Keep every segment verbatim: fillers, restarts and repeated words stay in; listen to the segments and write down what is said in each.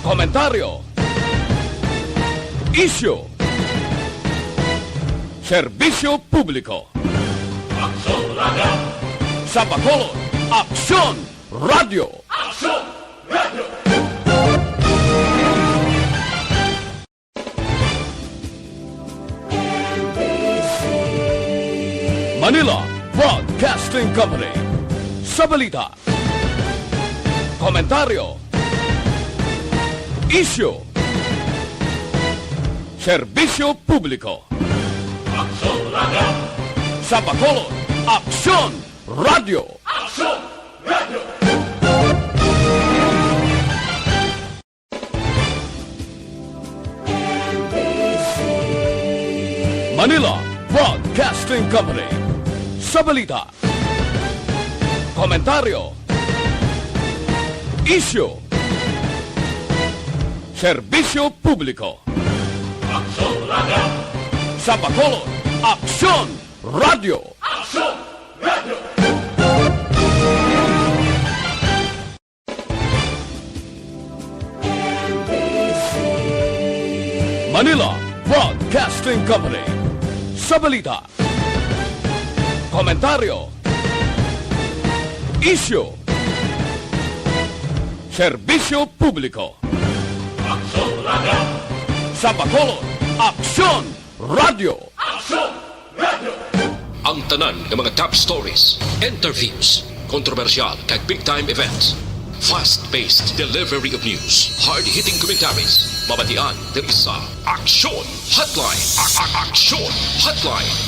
Komentaryo. Isyu. Serbisyo publiko. Aksyon Radio. Sa Bacolod, Aksyon Radio. Aksyon Radio. Manila Broadcasting Company. Sa balita, komentaryo, isyu, serbisyo publiko. Aksyon Radio. Sa Bacolod, Aksyon Radio. Aksyon Radio. Manila Broadcasting Company. Sa balita, komentaryo, isyu, serbisyo publiko. Aksyon Radio. Sa Bacolod, Aksyon Radio. Aksyon Radio. Manila Broadcasting Company. Sa balita, komentaryo, isyu, serbisyo publiko. Aksyon Radio. Sa Bacolod, Aksyon Radio. Aksyon Radio. Ang tanan nga mga top stories, interviews, kontrobersyal kag big time events. Fast-paced delivery of news, hard-hitting commentaries, mabatian diri sa Aksyon Hotline. A- a- Aksyon Hotline.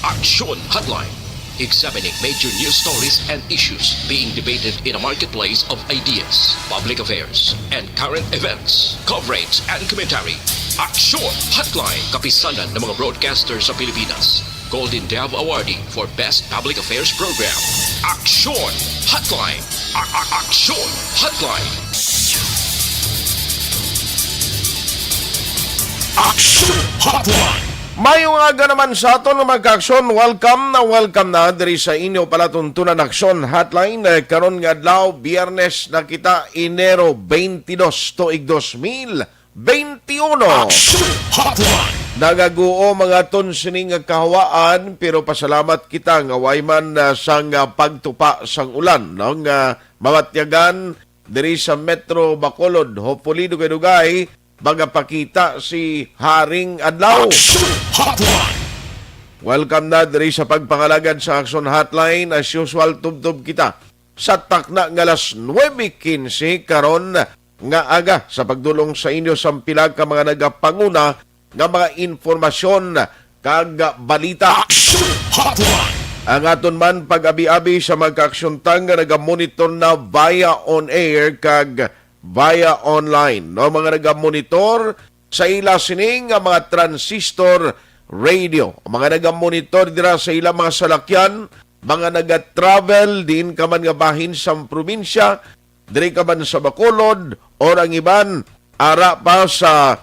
Aksyon Hotline. Examining major news stories and issues being debated in a marketplace of ideas, public affairs, and current events. Coverage and commentary. Aksyon Hotline. Kapisanan ng mga broadcaster sa Pilipinas. Golden Dove Awardee for Best Public Affairs Program. Aksyon Hotline. A- a- Aksyon Hotline. Aksyon Hotline. Mayong aga naman sa aton nga mga kaaksyon. Welcome na welcome na diri sa inyo palatuntunan Aksyon Hotline. Eh, karon nga adlaw, Biyernes na kita, Enero twenty-two, tuig dos mil twenty-one. Aksyon Hotline. Nagaguo mga ton sini nga kahawaan, pero pasalamat kita nga way man, ah, sang, ah, pagtupa sang ulan, no, nga mabatyagan diri sa Metro Bacolod. Hopefully, dugay-dugay, magapakita si Haring Adlaw. Aksyon Hotline. Welcome na diri sa pagpangalagad sa Aksyon Hotline. As usual, tubtob kita sa takna nga alas nuebe quince karon nga aga sa pagdulong sa inyo sang pila ka mga nagapanguna nga mga impormasyon kag balita. Aksyon Hotline. Ang aton man pag-abi-abi sa mga kaaksyontang nga nagamonitor na via on air kag via online, no? Mga nagamonitor sa ila sini nga mga transistor radio, mga nagamonitor dira sa ila mga salakyan, mga nagatravel diin ka man nga bahin sang probinsya, diri ka man sa Bacolod, or ang iban ara pa sa,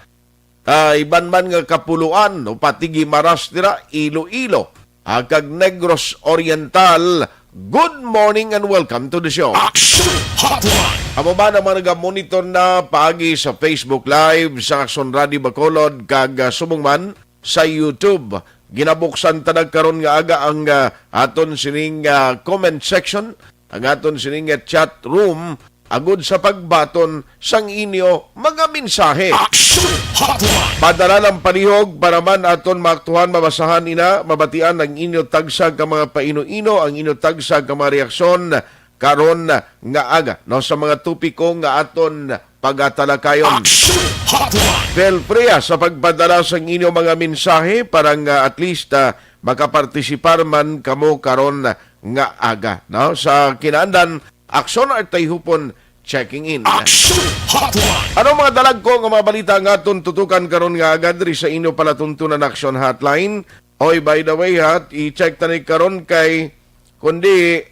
ah, iban man nga kapuluan, o pati Guimaras dira, Iloilo, ah, kag Negros Oriental. Good morning and welcome to the show. Action Hotline. Amo ba na mga nagamonitor na paagi sa Facebook Live sa Aksyon Radio Bacolod kag, ah, subong man sa YouTube? Ginabuksan ta na karon nga aga ang, ah, aton sining, ah, comment section, ang aton sining, ah, chat room, agud sa pagbaton sang inyo mga mensahe. Action Hotline. Padala lang palihog para man aton maaktuhan, mabasahan ina, mabatian ang inyo tagsa ka mga paino-ino, ang inyo tagsa ka mga reaksyon karon nga aga, no, sa mga topiko nga aton pagatalakayon. Action Hotline. Feel free, ah, sa pagpadala sang inyo mga mensahe para nga at least, ah, makapartisipar man kamo karon nga aga, no? Sa kinaandan, Aksyon Artayhupon checking in. Action Hotline. Ano mga dalagko nga mga balita nga aton tutukan karon nga aga diri sa inyo palatuntunan Action Hotline? Oy, by the way, ha, i-check ta ni karon kay kundi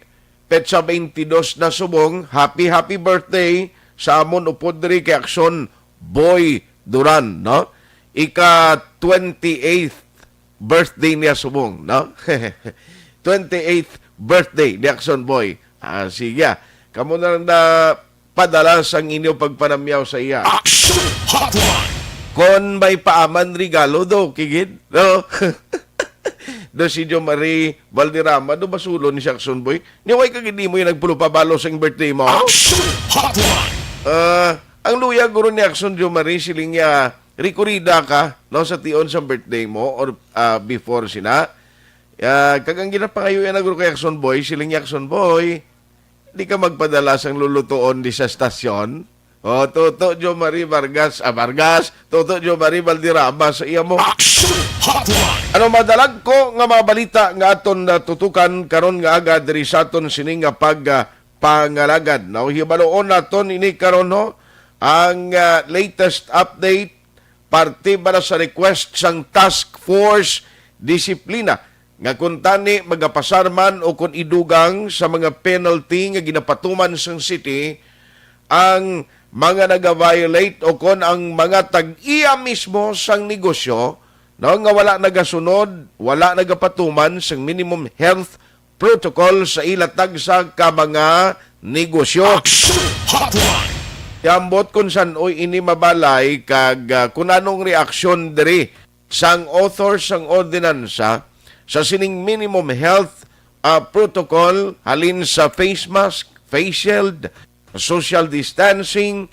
petsa twenty-two na subong. Happy, happy birthday sa amon upod diri kay Aksyon Boy Duran, no? Ika twenty-eighth birthday niya subong, no? Twenty-eighth birthday ni Aksyon Boy. Ah, sige, ah. Kamo na lang na padala sang inyo pagpanamyaw sa iya. Action Hotline! Kon may paaman regalo do, kigid, no? Do si Jo Marie Valderrama, do basulon ni si Action Boy. Ni, why ka gid mo yung nagpulupabalo sa birthday mo? Action Hotline! Ah, ang luya guro ni Action Jo Marie, siling niya, rekurida ka, no, sa tion sa birthday mo or, ah, before sina. Ah, kag ang ginapangayo yan guro kay Action Boy, siling niya, Action Boy, di ka magpadala sang lulutuon di sa stasyon? O, Toto Jo Marie Vargas, ah, Vargas, Toto Jo Marie Valderrama sa iya mo. Action Hotline! Ano, madalag ko nga mga balita nga aton natutukan karon nga aga diri sa aton sini nga pag, ah, pangalagad. Now, hibaluon naton ini karon, no? Ang, ah, latest update, parte bala sa request sang Task Force Disiplina nga kuntani magapasar man o kon idugang sa mga penalty nga ginapatuman sang city ang mga nagaviolate o kon ang mga tag-iya mismo sang negosyo, no, nga wala nagasunod, wala nagapatuman sang minimum health protocol sa ila tagsa ka mga negosyo. Action Hotline! Ambot kung san-oy ini mabalay kag, ah, kung anong reaksyon diri sang author sang ordinansa sa sining minimum health, ah, protocol halin sa face mask, face shield, social distancing,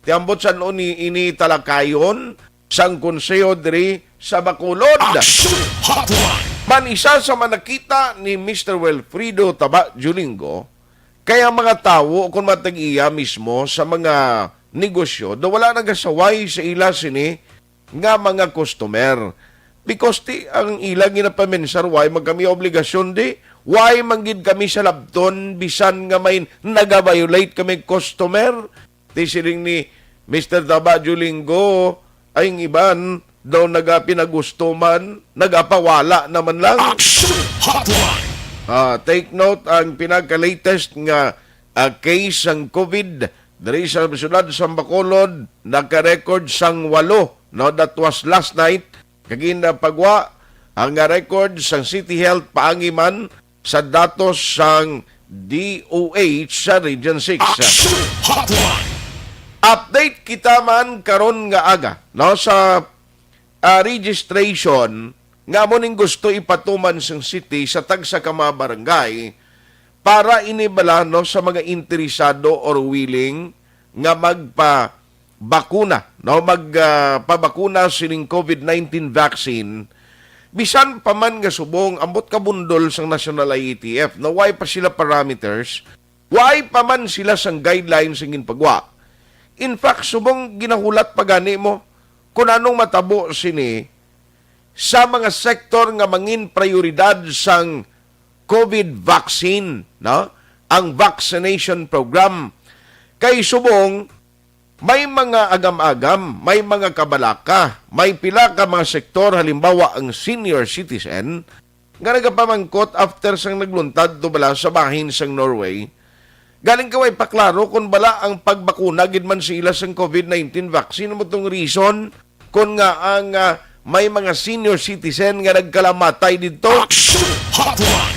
ti ambot san-o ni ini talakayon sang konseho diri sa Bacolod. Action Hotline! Man, isa sa manakita ni Mister Wilfredo Taba Julingo, kay ang mga tawo, kung matag-iya mismo sa mga negosyo, daw wala nagasaway sa ila sini nga mga customer. Because ti ang ila ginapaminsar, why man kami obligasyon di? Why man gid kami sa labton bisan nga may nagaviolate kami customer? Ti siling ni Mister Taba Julingo, ay ang iban daw nagapinagusto man, nagapawala naman lang. Action Hotline! Ah, take note, ang pinaka-latest nga, ah, case sang COVID diri sa siyudad sa Bacolod, naka-record sang walo, no? That was last night. Kag ginapagwa ang, ah, record sang City Health paagi man sa datos sang D O H sa Region six. Action Hotline! Update kita man karon nga aga, no, sa, ah, registration nga amo ning gusto ipatuman sang city sa tagsa ka mga barangay para ini bala, no, sa mga interesado or willing nga magpa bakuna, no, mag, ah, pabakuna sining COVID nineteen vaccine, bisan pa man nga subong ambot ka bundol sang National I A T F, no, way pa sila parameters, way pa man sila sang guidelines nga ginpagwa. In fact, subong ginahulat pa gani mo kung anong matabo sini sa mga sektor nga mangin prioridad sang COVID vaccine, no? Ang vaccination program. Kay subong, may mga agam-agam, may mga kabalaka, may pila ka mga sektor, halimbawa ang senior citizen, nga nagapamangkot after sang nagluntad to bala sa bahin sang Norway, galing ka way paklaro kung bala ang pagbakuna gid man sa ila sang COVID nineteen vaccine mo tong reason kung nga ang, ah, may mga senior citizen nga nagkalamatay didto. Action Hotline!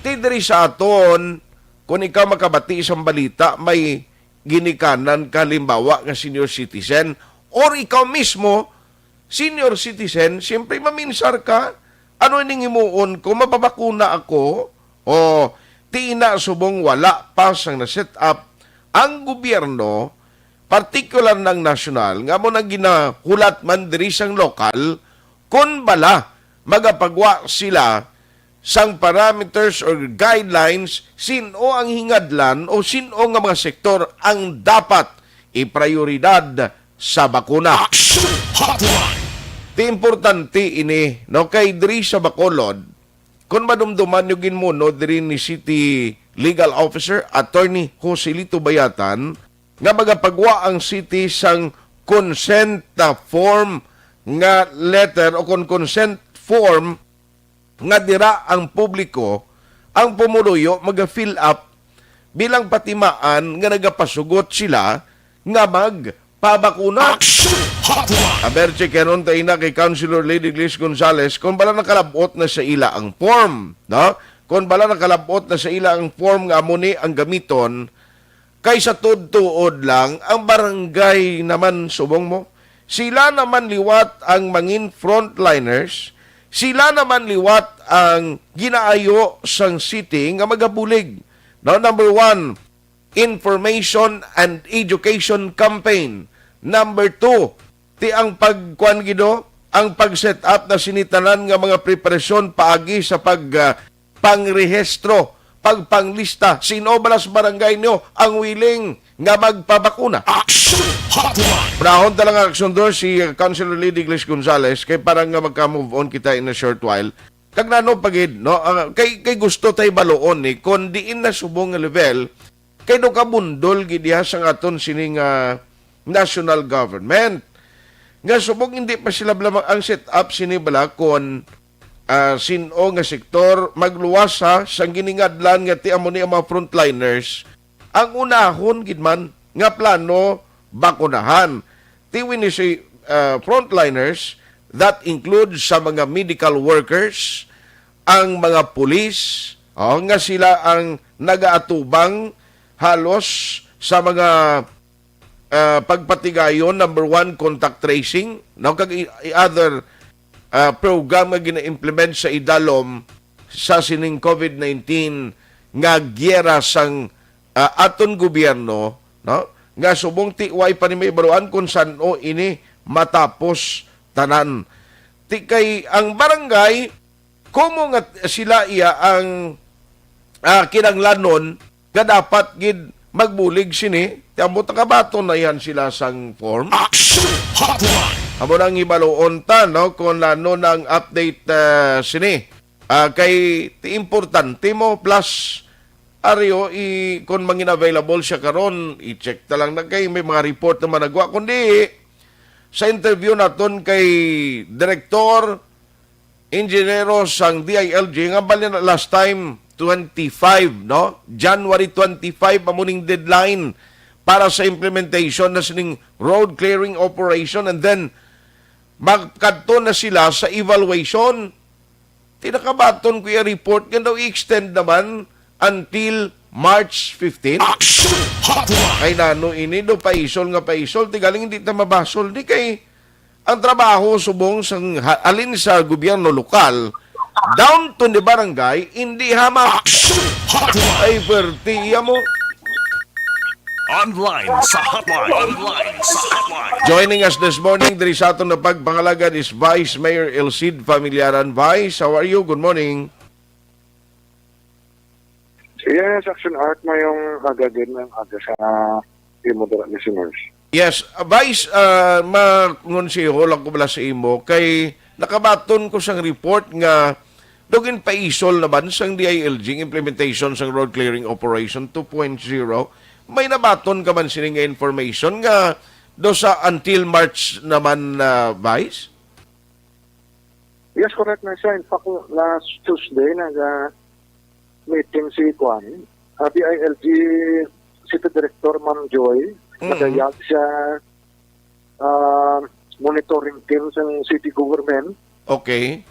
Ti diri sa aton, kung ikaw makabati sa balita, may ginikanan ka, halimbawa, nga senior citizen, or ikaw mismo, senior citizen, siyempre maminsar ka, "Ano ining himuon ko? Mapabakuna ako?" O, ti ina subong wala pa sang na-set up ang gobyerno, partikular na ang nasyonal, nga amo nang ginahulat man diri sang lokal, kon bala magapagwa sila sang parameters or guidelines, sin-o ang hingadlan o sin-o nga mga sektor ang dapat iprioridad sa bakuna. Action Hotline! Ti importante ini, no, kay diri sa Bacolod, kung madumduman nyo ginmuno diri ni City Legal Officer Attorney Joselito Bayatan, nga magapagwa ang city sang consent, ah, form nga letter o kon consent form nga dira ang publiko, ang pumuluyo, maga-fill up bilang patimaan nga nagapasugot sila nga magpabakuna. Action Hotline! Aber, checkeron ta ina kay Councilor Lady Glis Gonzales kung bala nakalabot na sa ila ang form, no? Kung bala nakalabot na sa ila ang form nga amo ni ang gamiton, Kay sa tuod-tuod lang, ang barangay naman subong mo, sila naman liwat ang mangin frontliners, sila naman liwat ang ginaayo sang city nga magabulig. No, number one, information and education campaign. Number two, ti ang pagkuan, Gido, ang pag-set up na sini tanan nga mga preparasyon paagi sa pag, ah, pangrehistro, pagpanglista, sino bala sa barangay niyo ang willing nga magpabakuna? Action Hotline! Brahon ta lang ang aksyon doon si, uh, Councilor Lady Glis Gonzales kay para nga magka-move on kita in a short while. Kag nano pa gid, no? Ah, kay, kay gusto tay baluon ni kung diin na subong nga level, kay do kabundol gid diha sang aton sini nga national government. Nga subong hindi pa sila bala ang set up sini bala kon, ah, sin-o nga sektor magluwas ha sang giningadlan nga ti amo ni ang mga frontliners ang unahon gid man nga plano bakunahan. Ti when you say, ah, frontliners, that includes sa mga medical workers, ang mga pulis, oh, nga sila ang nagaatubang halos sa mga, ah, pagpatigayon, number one, contact tracing, no, kag i-, i-, other, ah, program nga gina-implement sa idalom sa sining covid nineteen nga giyera sang, ah, aton gobyerno, no, nga subong ti way pa ni may baluan kung san-o ini matapos tanan. Ti kay ang barangay, kumo nga sila iya ang, ah, kinahanglanon nga dapat gid magbulig sini, ti ambot nakabaton na yan sila sang form. Action Hotline! Amo nang hibaluon ta, no, kung ano nang update, ah, sini. Ah, kay ti importante mo, plus, Ario, i, kung mangin available siya karon, i-check ta lang na kay may mga report naman nagwa. Kundi, sa interview naton kay Director Ingenieros sang D I L G, nga bali na last time, twenty-five, no? January twenty-five, amo ning deadline para sa implementation na sining road clearing operation, and then magkadto na sila sa evaluation. Ti nakabaton ko iya report nga daw i-extend naman until March fifteen. Action Hotline! Ay nano ini do paisol nga paisol, ti galing hindi ta mabasol di kay ang trabaho subong sang ha-, alin sa gobyerno lokal, down to the barangay, hindi hamak. Action Hotline! Ay, perti iya mo. Online sa hotline. Online sa hotline. Joining us this morning, diri sa aton na pagpangalagad is Vice Mayor Elcid Familiaran. Vice, how are you? Good morning. Yes, Action Art, mayong aga din, mayong aga sa imo dira, listeners. Yes, uh, Vice, uh, mangonseho lang ko bala sa imo kay nakabaton ko sang report nga dugin paisol naman sang D I L G ang implementation sang road clearing operation two point zero. May nabaton ka man sini nga information nga do sa until March naman, uh, Vice? Yes, correct na siya. In fact, last Tuesday, naga-meeting si Kwan, ah, D I L G City Director, Ma'am Joy. Mm. Nagayag siya, ah, monitoring team sa city government. Okay.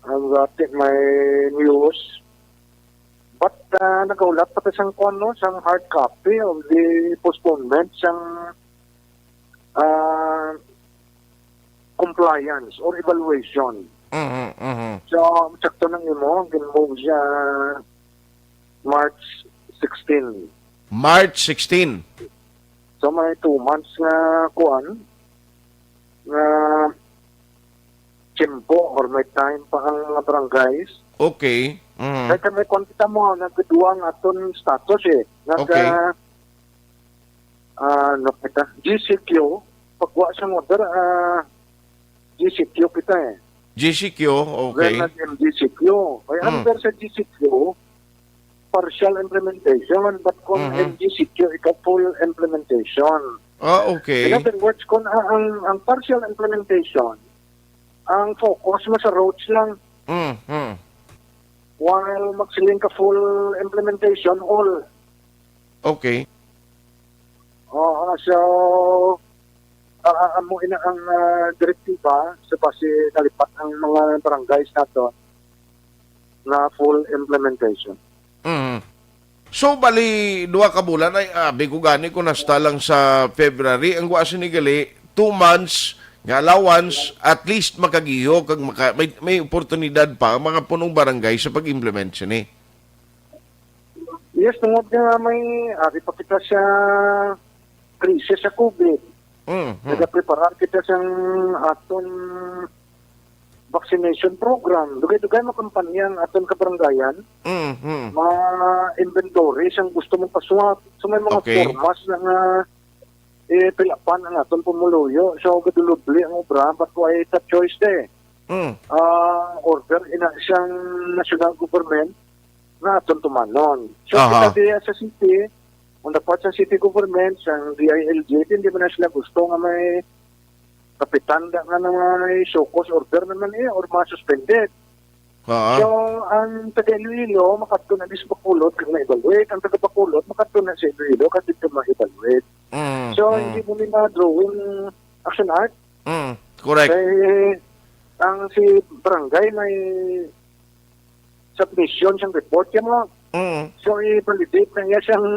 Ang dati may news. But, ah, nagaulat pa ta sang kwan, no, sang hard copy of the postponement sang, ah, compliance or evaluation. Mhm, mhm. So, sakto nang imo, gin-move siya March sixteen. March sixteen. So, may two months nga kuan, nga tiyempo or may time pa ang mga barangays. Okay. Mhm. Kaya may kuan kita mo, nagkaduwa ang aton status eh. Nag, Okay. ah, ah, ano kita? G C Q, pagwa sa order, ah, G C Q kita eh. G C Q, okay. Then nag-M G C Q. Kaya Mm. under sa G C Q, partial implementation, but kung Mhm. M G C Q, ika full implementation. Ah, okay. In other words, kung a-, ang, ang partial implementation, ang focus mo sa roads lang. Mm, mm. While magsiling ka full implementation, all. Okay. Oo, so, ah, ah, amo ina ang, ah, direktiba sa base nalipat ang mga barangays nato na full implementation. Mm. So, bali, duha ka bulan, ay, abi ko gani kung hasta lang sa February, ang wa sini gali, two months nga allowance, at least makagiho kag maka, may, may oportunidad pa ang mga punong barangay sa pag-implement sini. Yes, tungod nga may ari pa kita sa krisis sa COVID. Mm, mm. Nagapreparar kita sa aton vaccination program. Dugay-dugay makampanya ang aton kabarangayan. Mm, mm. Ma-inventory sang gusto mong paswak. So, may mga Okay. formas na nga, eh, pilapan ang aton pumuluyo. So, gadulubli ang obra, but why ta choice de? Mm. Ah, order ina siyang national government na aton tumanon. So, Aha. kita diya sa city, on the part sa city government, sa D I L G, hindi man na sila gusto nga may kapitan da nga na may show cause order naman eh, or ma-suspended. Ah. So, ang taga Iloilo, makadto na di sa Bacolod, kag ma-evaluate. Ang taga Bacolod, makadto na sa Iloilo, kag dito ma-evaluate. Mm, So, mm. hindi mo ni ma-drawing action art. Mm, correct. Kay, ang si barangay may submission siyang report, yan mo. Mm. So, i-validate na niya siyang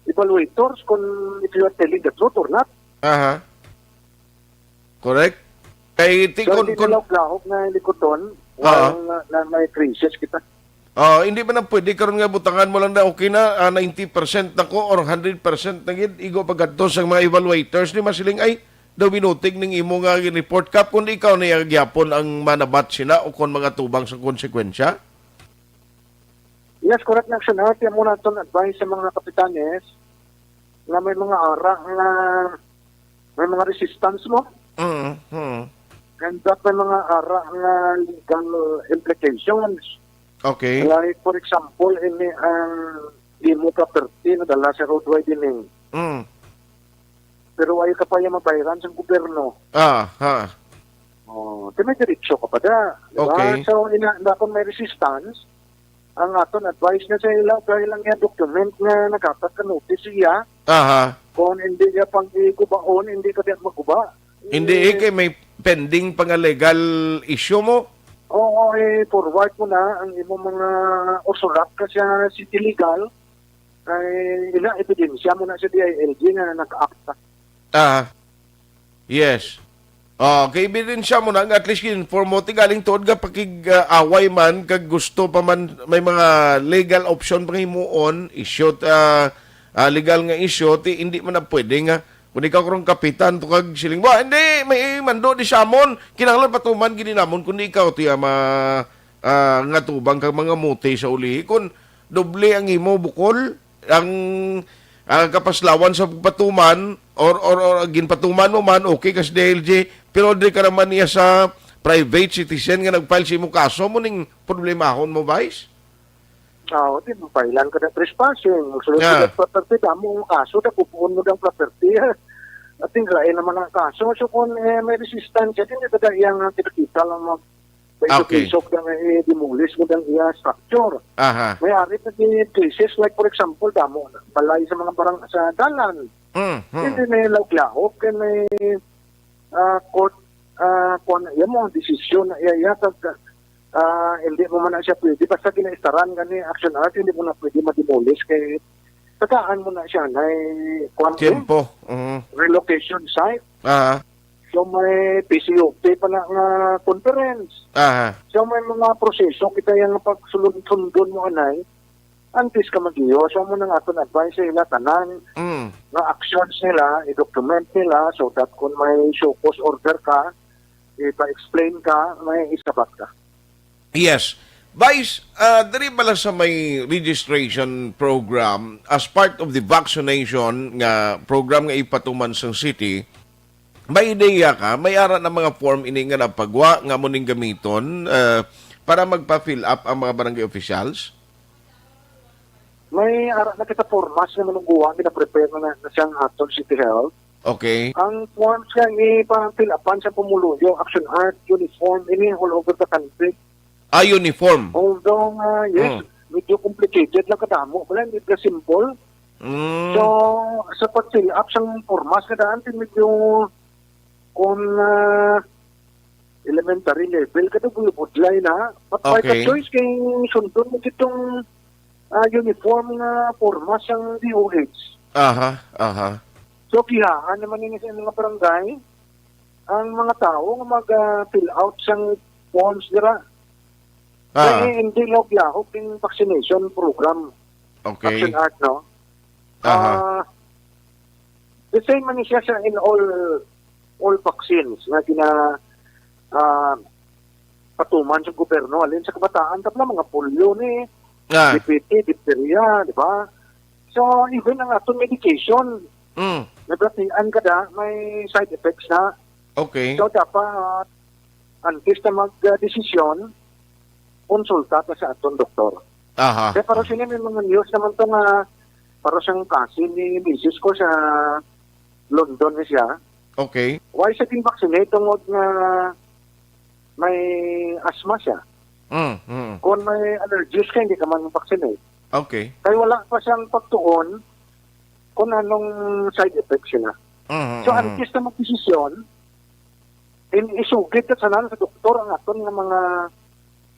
evaluators kung if you are telling the truth or not. Aha. Correct? Kay ti-, So, kon-, hindi kon-, nila lahok na likuton Ah. while na, na may crisis kita. Ah, hindi man na pwede karon nga butangan mo lang na okay na, ah, ninety percent na ko or hundred percent na gid, igo pagkadto sa mga evaluators, di masiling, "Ay, daw minutig ning imo nga report, Kap," kundi ikaw na iya gyapon ang manabat sina o kon mga tubang sa konsekwensya? Yes, correct na action. Ati mo naton advice sa mga kapitanes nga may mga ara nga may mga resistance mo. Mm, mm. And that may mga ara nga legal implications. Okay. Like, for example, ini ang imo property na dala sa road widening. Mm. Pero ayaw ka pa yung mabayaran sa gobyerno. Ah, ha. Oh, di may diretso ka pa da, di ba? Okay. So, ina, na kung may resistance, ang aton advice na sa ila, dahil lang yung document nga naghatag ka notice iya, Aha. kung hindi niya pang igubaon, hindi ka diyan maguba. Hindi, eh, Eh, kay may pending pa nga legal issue mo? Oo, eh, forward mo na ang imo mga usulat ka sa city legal, kay ila, ebidensya mo na sa D I L G nga nag-act ka. Ah, yes. Ah, kay ebidensya mo na nga at least inform mo, ti galing tuod nga pakig-away man, kag gusto pa man, may mga legal option pa himuon, issue, ah, ah, legal nga issue, ti hindi man na pwede nga, kung ikaw karong kapitan to kag siling, "Wa, hindi, may mando di sa amon, kinahanglan patuman gid ni namon, kundi ikaw ti ama, ah, nga tubang kag mga muti sa ulihi." Kung doble ang imo bukol, ang, ah, kapaslawan sa pagpatuman, or, or, or ginpatuman mo man, okay ka sa D I L G, pero di ka naman niya sa private citizen nga nag-file sa imo kaso, mo ning problemahon mo, Vice? Ah, di mo file-an ka na trespassing. Magsulod Yeah. ka sa property, damo ang kaso, dakupuon mo ng property. At tinglain naman ang kaso. So, kung, eh, may resistance, hindi ba iyang, ah, pinakita lang mag-, Okay. isog-isog na nga, eh, demolish mo ng iya structure. Aha. May ari pa di cases, like, for example, damo na, balay sa mga barang, sa dalan. Mm, mm. Hindi may laog-laog, kay may, ah, court, ah, kuwan na iya mo, desisyon na iya, iya, kag, ah, hindi mo man na siya pwede. Basta ginaistaran gani, action art, hindi mo na pwede ma-demolish kay tagaan mo na siya na, eh, kuwan, Tiempo. Mm. relocation site. Ah. So, may P C O P pa na nga conference. Aha. So, may mga proseso kita yang pagsulod-sundon mo, anay, antes ka mag-iyo. So, mo nang aton advice sa ila tanan Mm. nga actions nila, i-document nila so that kung may show cause order ka, ipa-explain ka, may isabat ka. Yes. Vice, ah, diri bala sa may registration program as part of the vaccination nga program nga ipatuman sa city, may ideya ka, may ara na mga form ini nga napagwa nga mo ning gamiton, ah, para magpa-fill up ang mga barangay officials? May ara na kita formas nga manungguan, gina-prepare na, na siyang aton City Health. Okay. Ang forms nga ipa-fill upan sa pumuluyo, action art, uniform, ini all over the country. Ah, uniform. Although, ah, yes, Mm. medyo complicated lang kadamo. Wala, hindi ka simple. Mm. So, sa pag-fill up sang formas nga daan, medyo kung, ah, elementary level, kada budlay na. But by the Okay. choice, kay sundon mo kitong, ah, uniform nga porma sang D O H. Aha, aha. So, gihaan naman ini sa mga barangay ang mga tawo nga mag, ah, fill out sang forms dira. Ah. Kay hindi lahog-lahog ning vaccination program. Okay. Action Art, no? Aha. Ah, the same man siya sa in all, all vaccines nga gina, ah, patuman sa gobyerno, halin sa kabataan, tabla mga polio ni, Ah. D P T, diphtheria, di ba? So, even ang aton medication, Mm. nabatian ka da, may side effects na. Okay. So, dapat, antes na mag-desisyon, konsulta ka sa aton doktor. Aha. Kaya para sini may mga news naman to nga para siyang kaso ni misis ko sa London ni siya. Okay. Why siya gin-vaccinate? Tungod nga may asthma siya. Mm, mm. Kung may allergies ka, hindi ka man vaccinate. Okay. Kay wala pa siyang pagtuon kung anong side effects sila. Mm, So, mm. antes na magdesisyon, in isugid ka sana sa doktor ang aton nga mga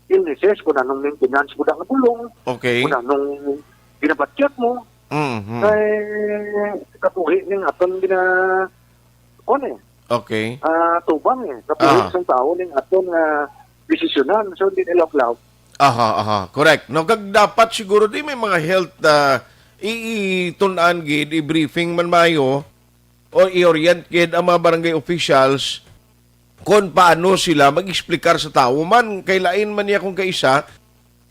illnesses, kung anong maintenance mo nga bulong, Okay. kung anong ginabatyat mo, Mm, mm. kay kabuhi ning aton gina-, kuwan eh, Okay. ah, tubang eh, kabuhi Ah. sang tao ning aton nga desisyonan. So, hindi nila law. Aha, aha. Correct. No, kag dapat siguro di may mga health, ah, i-, itun-an gid, i-briefing man mayo, o i-orient gid ang mga barangay officials kung paano sila mag-explicar sa tawo man. Kay lain man niya kung kaisa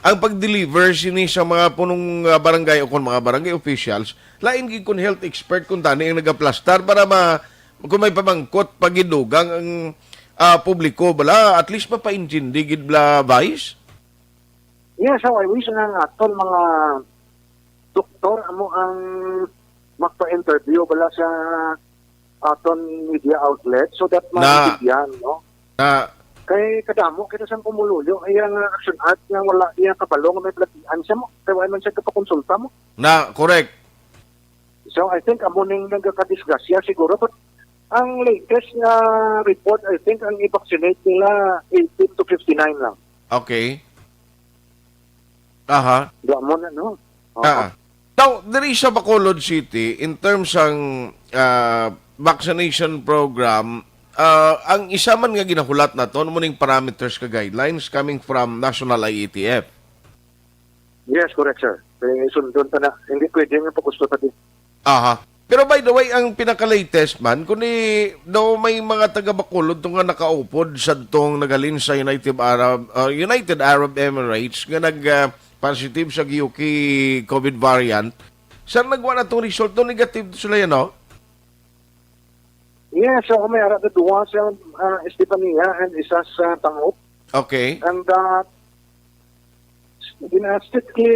ang pag-deliver sini sa mga punong, ah, barangay o kung mga barangay officials, lain gid kung health expert kung tani ang nagaplastar para ma-, kung may pamangkot, pagidugang ang, ah, publiko, bala, at least mapaintindi gid, bala, Vice? Yes, so I wish nga ang aton mga doktor amo ang magpa-interview bala sa aton media outlet so that Na. maintindihan, no? Na. Kay kadamo kita sang pumuluyo, iya nga Action Art nga wala iya kabalo nga may balatian siya mo. Kay wala man siya kapakonsulta mo. Na, correct. So, I think amo ning nagakadisgrasya siguro. But ang latest nga report, I think ang i-vaccinate nila eighteen to fifty-nine lang. Okay. Aha. Dua mo na, no? Oo. Ah. Now, diri sa Bacolod City, in terms sang, ah, vaccination program, ah, ang isa man nga ginahulat naton, amo ning parameters ka guidelines coming from National I A T F. Yes, correct, sir. Eh, sundon ta na. Hindi pwede nga pagusto ta din. Aha. Pero by the way, ang pinaka-latest man, kuni daw may mga taga Bacolod to nga nakaupod sadtong naghalin sa United Arab, ah, United Arab Emirates nga nag, ah, positive sa G U K COVID variant. Sir, nagwa na tong result, no? Negative to sila yan, no? Yes, so may ara na duwa sa, ah, Estefania and isa sa Tangop. Okay. And, ah, gina-, strictly,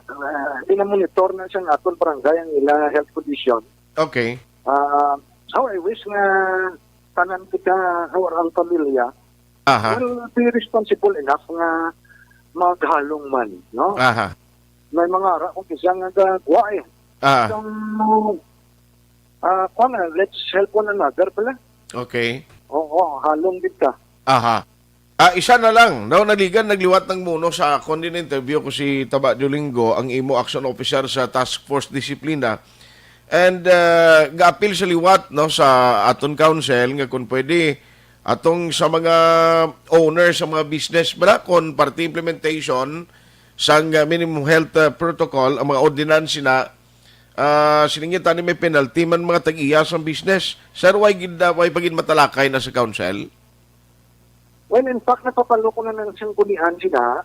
ah, gina-monitor na sang aton barangay ang ila health condition. Okay. Ah, how I wish nga tanan kita or ang pamilya Aha. will be responsible enough nga maghalong man, no? Aha. May mga ara kung isa nga gagwa eh. Ah. So, ah, kwan na, let's help one another pala. Okay. Oo, halong gid ka. Aha. Ah, isa na lang, no? Naligan, nagliwat ng muno sa akon din interview ko si Taba Dulingo, ang imo action officer sa Task Force Disiplina. And, ah, gaapil sa liwat, no, sa aton council nga kung pwede, atong sa mga owner sa mga business, bala, kung parte implementation sang, ah, minimum health, ah, protocol, ang mga ordinance na, ah, sining tani may penalty man mga tag-iya sang business. Sir, why gid, ah, why pa gid matalakay na sa council? Well, in fact, napapalo ko na ng sanggunian sila.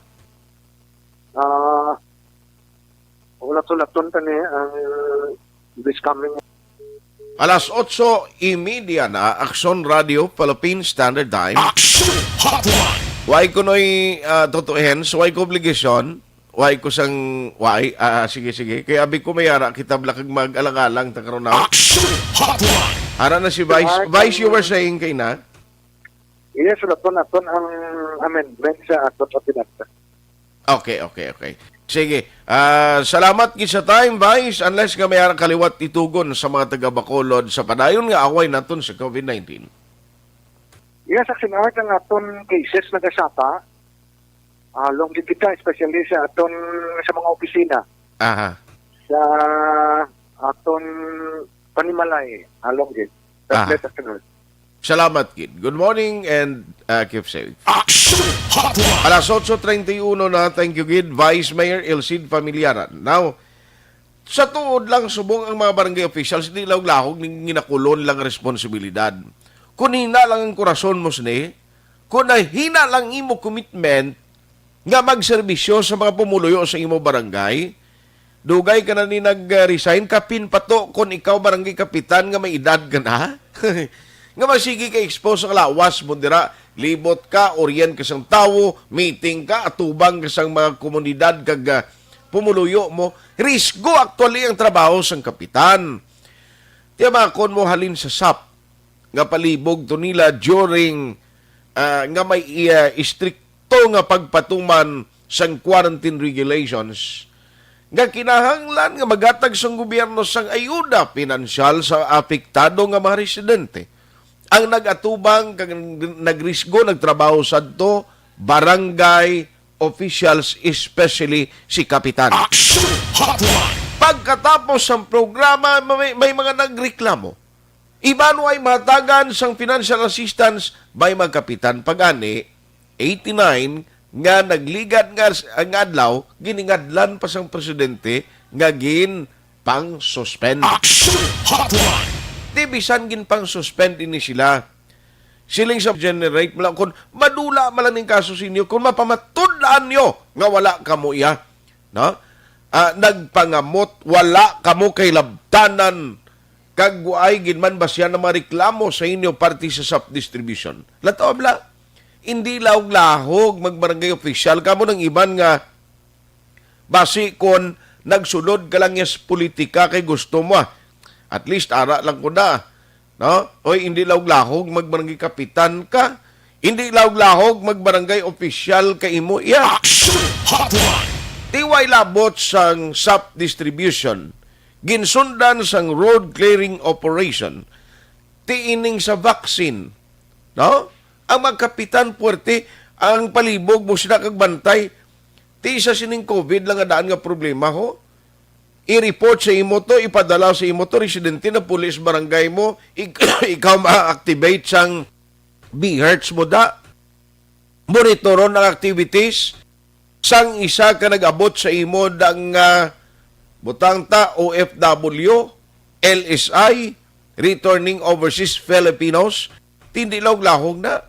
Ah, ulat-ulaton ta ni ang this coming. Alas otso y media na, Aksyon Radio Philippine Standard Time. Aksyon Hotline. Why ko noy, ah, tutuihin? So, why ko obligasyon? Why ko sang, why? Ah, sige, sige. Kaya abi ko may ara, kita bala kag mag-alang-alang ta karon na. Aksyon Hotline. Ara na si Vice. Vice, you were saying kay na? Yes, ulaton naton ang amendment sa aton ordinansa. Okay, okay, okay. Sige. Ah, salamat gid sa time, Vice. Unless nga may ara kaliwat itugon sa mga taga Bacolod sa padayon nga away naton sa COVID nineteen. Yes, Action Art, ang aton cases nagasapa. Ah, long gid kita, especially sa aton, sa mga opisina. Aha. Sa aton panimalay, along gid. Sa Aha. Pleta Sunod. Salamat, kid. Good morning and, uh, keep safe. Action Hotline! Alas otso treinta y uno na. Thank you, kid. Vice Mayor Elcid Familiaran. Now, sa tuod lang, subong ang mga barangay officials, di lahog-lahog ning ginakulon lang responsibilidad. Kung hina lang ang korason mo sini, kung nahina lang imo commitment nga magserbisyo sa mga pumuluyo sa imo barangay, dugay ka na ni nag-resign, kapin pa to kung ikaw barangay kapitan nga may edad ka na. Nga masigi ka expose ang lawas mo dira, libot ka, orient ka sang tawo, meeting ka, atubang ka sang mga komunidad kag, ah, pumuluyo mo, risgo actually ang trabaho sang kapitan. Tiyamakon mo halin sa sap nga palibog to nila during, ah, nga may, ah, istrikto nga pagpatuman sang quarantine regulations nga kinahanglan nga magatag sang gobyerno sang ayuda pinansyal sa apektado nga mga residente. Ang nag-atubang kag nagrisgo nagtrabaho sadto barangay officials, especially si Kapitan. Action Hotline! Pagkatapos sang programa, may, may mga nagreklamo. Iban way mahatagan sang financial assistance, may mga kapitan pa gani, eighty-nine, nga nagligad nga s-, nga adlaw, giningadlan pa sang presidente nga ginpang-suspend. Action Hotline! Di bisan ginpang-suspend ini sila. Siling sa generate mo lang, kung madula man lang ning kaso sa inyo, kung mapamatud-an nyo nga wala kamo iya, no? Ah, nagpangamot, wala kamo kay labtanan, kag waay gid man ba siya na mga reklamo sa inyo parte sa sap distribution. Lataw bala, hindi lahog-lahog magbarangay official. Kamo nang iban nga basi kon nagsulod ka lang niya sa politika kay gusto mo, ah. At least, ara lang ko na, no? Oy, hindi lahog-lahog magbarangay kapitan ka. Hindi lahog-lahog magbarangay official ka imo iya. Action Hotline! Ti way labot sang sap distribution, ginsundan sang road clearing operation, ti ining sa vaccine, no? Ang mga kapitan, puwerte ang palibog mo sila kag bantay. Ti isa sining covid lang nga daan nga problema, ho. I-report sa imo to, ipadala sa imo to, residente na pulis barangay mo, ik-, ikaw ma-activate sang B H mo da. Monitoron ang activities sang isa ka nag-abot sa imo dang, ah, butang ta, O F W, L S I, returning overseas Filipinos, tindi lahog-lahog na.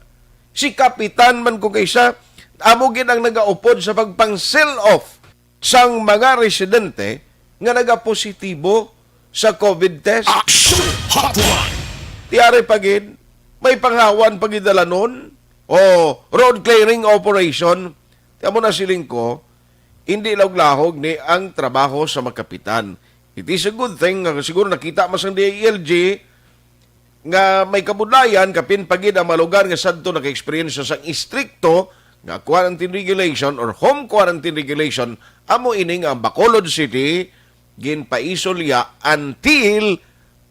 Si kapitan man ko kaysa, amo gid ang nagaupod sa pagpang-seal off sang mga residente nga nagapositibo sa covid test. Action Hotline! Ti ari pa gid, may panghawan pa gid dalanon o road clearing operation. Ti amo na siling ko, hindi lahog-lahog ni ang trabaho sa mga kapitan. It is a good thing nga siguro nakita man sang D I L G nga may kabudlayan, kapin pa gid ang mga lugar nga sadto naka-experience sang istrikto nga quarantine regulation or home quarantine regulation, amo ini nga ang Bacolod City ginpaisolya until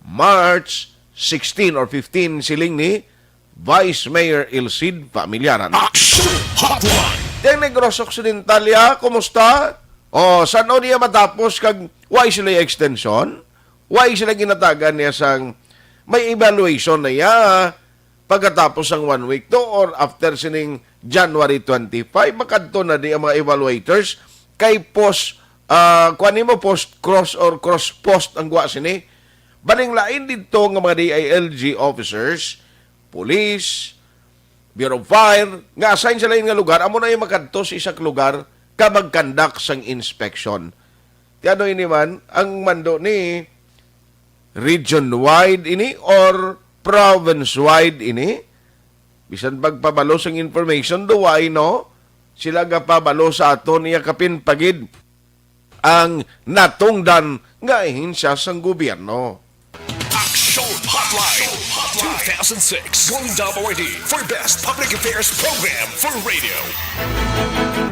March sixteen or fifteen, siling ni Vice Mayor Elcid Familiaran. Action Hotline! Teng Negros Occidental ya, kumusta? O, san-o niya matapos kag why sila extension? Why sila ginatagan niya sang may evaluation na ya pagkatapos sang one week to or after sining January twenty-five? Makadto na di ang mga evaluators kay post, ah, kuan nimo, post cross or cross post ang gwa sini. Baling lain didto nga mga D I L G officers, police, Bureau of Fire, nga assign sa lain nga lugar, amo na yung makadto sa isa ka lugar ka mag-conduct sang inspection. Ti ano ini man, ang mando ni region-wide ini or province-wide ini? Bisan pagpabalo sang information, do why, no? Sila gapabalo sa aton, iya kapin pa gid ang natungdan nga ahensya sang gobyerno. Action Hotline two thousand six Golden Dome Awardee for Best Public Affairs Program for Radio.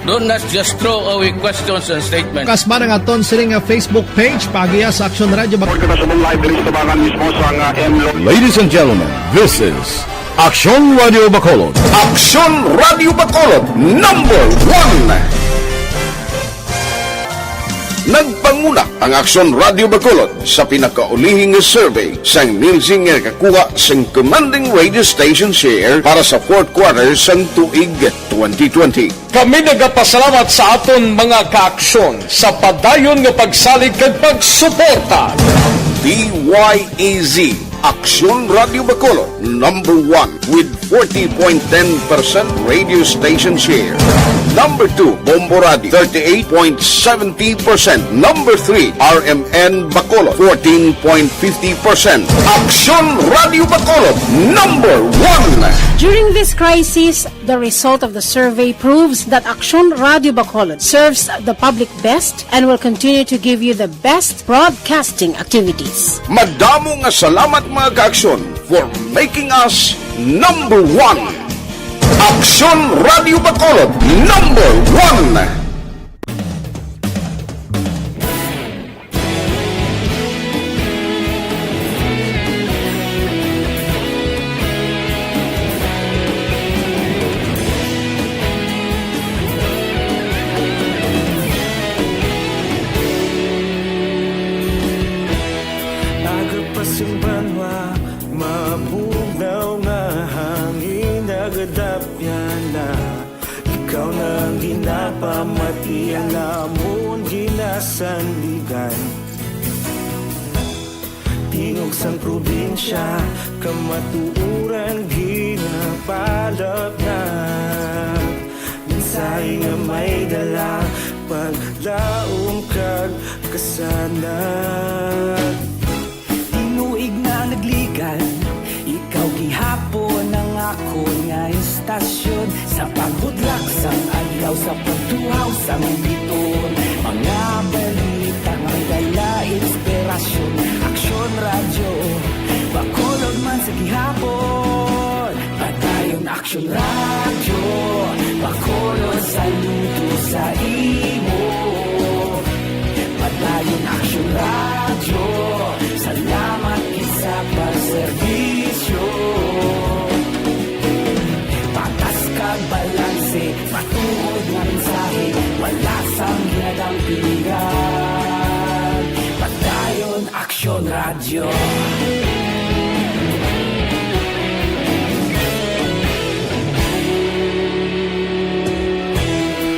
Do not just throw away questions and statements. Kasman ang aton sining nga Facebook page, paagiha sa Action Radio Bac- Report kita sa live diri sa tubangan mismo sa nga M Lo- Ladies and gentlemen, this is Action Radio Bacolod. Action Radio Bacolod, number one. Nagpanguna ang Aksyon Radio Bacolod sa pinakaulihing nga survey sang Nielsen nga nakakuha sang commanding radio station share para sa fourth quarter sang tuig twenty twenty. Kami nagapasalamat sa aton mga kaaksyon sa padayon nga pagsalig kag pagsuporta. D Y A Z, Aksyon Radio Bacolod, number one with forty point ten percent radio station share. Number two, Bombo Radio, thirty-eight point seventy percent. Number three, R M N Bacolod, fourteen point fifty percent. Aksyon Radio Bacolod, number one. During this crisis, the result of the survey proves that Aksyon Radio Bacolod serves the public best and will continue to give you the best broadcasting activities. Madamo nga salamat, mga kaaksyon, for making us number one. Aksyon Radio Bacolod, number one. Aga pa sing banwa, mabugnaw nga hangin nagadapyan na. Ikaw na ang ginapamati, ang amon ginasandigan. Tingog sang probinsya, kamatuoran ginapalapnag. Mensahe nga may dala, paglaom kag kasanag. Tinuig na nagligan, ikaw gihapon ang akon nga istasyon. Sa pagbutlak sang adlaw, sa pagtuhaw sang biton, mga balita nga may dala inspirasyon. Aksyon Radyo, Bacolod man sa gihapon. Padayon Aksyon Radyo, Bacolod saludo sa imo. Padayon Aksyon Radyo, salamat gid sa pagserbisyo. Patas kag balanse, matuod nga mensahe, wala sang ginadampigan. Padayon Aksyon Radyo.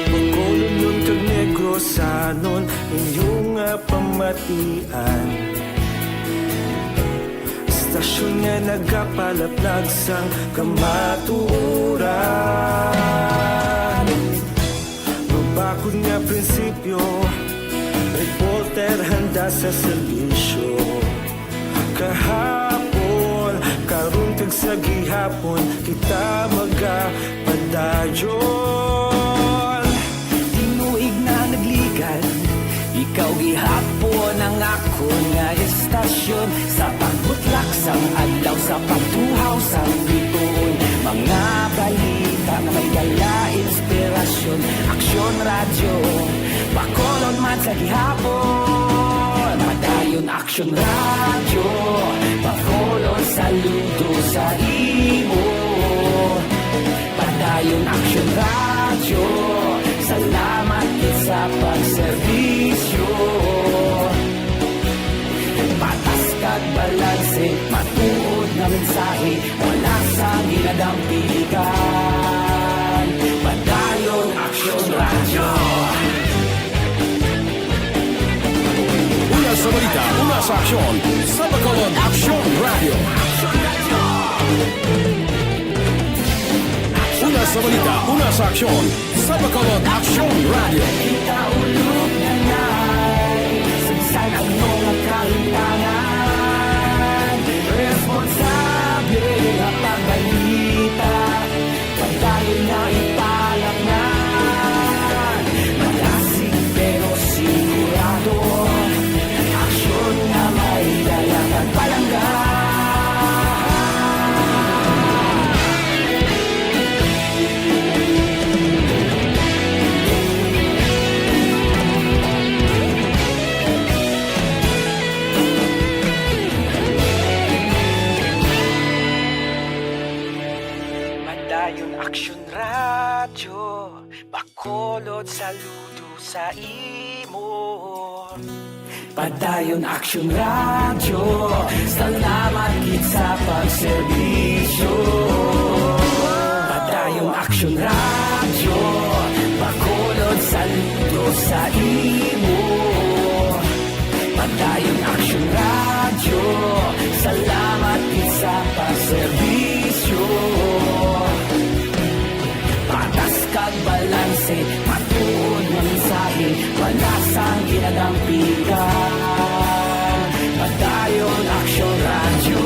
Bacolodnon kag Negrosanon, inyo nga pamatian. Istasyon nga nagapalapnag sang kamatuoran. Mabakod nga prinsipyo, reporter handa sa serbisyo. Kahapon, karon kag sa gihapon, kita magapadayon. Tinuig na nagligan, ikaw gihapon ang akon nga istasyon. Sa pagbutlak sang adlaw, sa pagtuhaw sang bituon, mga balita nga may dala inspirasyon. Aksyon Radyo, Bacolod man sa gihapon. Padayon Aksyon Radyo, Bacolod saludo sa imo. Padayon Aksyon Radyo, salamat gid sa pagserbisyo. Patas kag balanse, matuod nga mensahe, wala sang ginadampigan. Padayon Aksyon Radyo. Una sa balita, una sa aksyon, sa Bacolod Aksyon Radyo. Una sa balita, una sa aksyon, sa Bacolod Aksyon Radyo. Kita ulog na nay, sa bisan ano nga kahimtangan, responsable nga pagbalita. Padayon na ipalapngan, malasig pero sigurado, aksyon nga may dala kag palangga. Padayon Aksyon Radyo, Bacolod saludo sa imo. Padayon Aksyon Radyo, salamat gid sa pagserbisyo. Padayon Aksyon Radyo, Bacolod saludo sa imo. Padayon Aksyon Radyo, salamat gid sa pagserbisyo. Patas kag balanse, matuod nga mensahe, wala sang ginadampigan. Padayon Aksyon Radyo.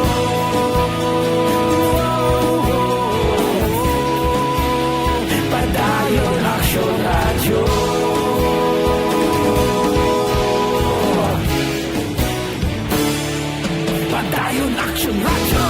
Padayon Aksyon Radyo. Padayon Aksyon Radyo.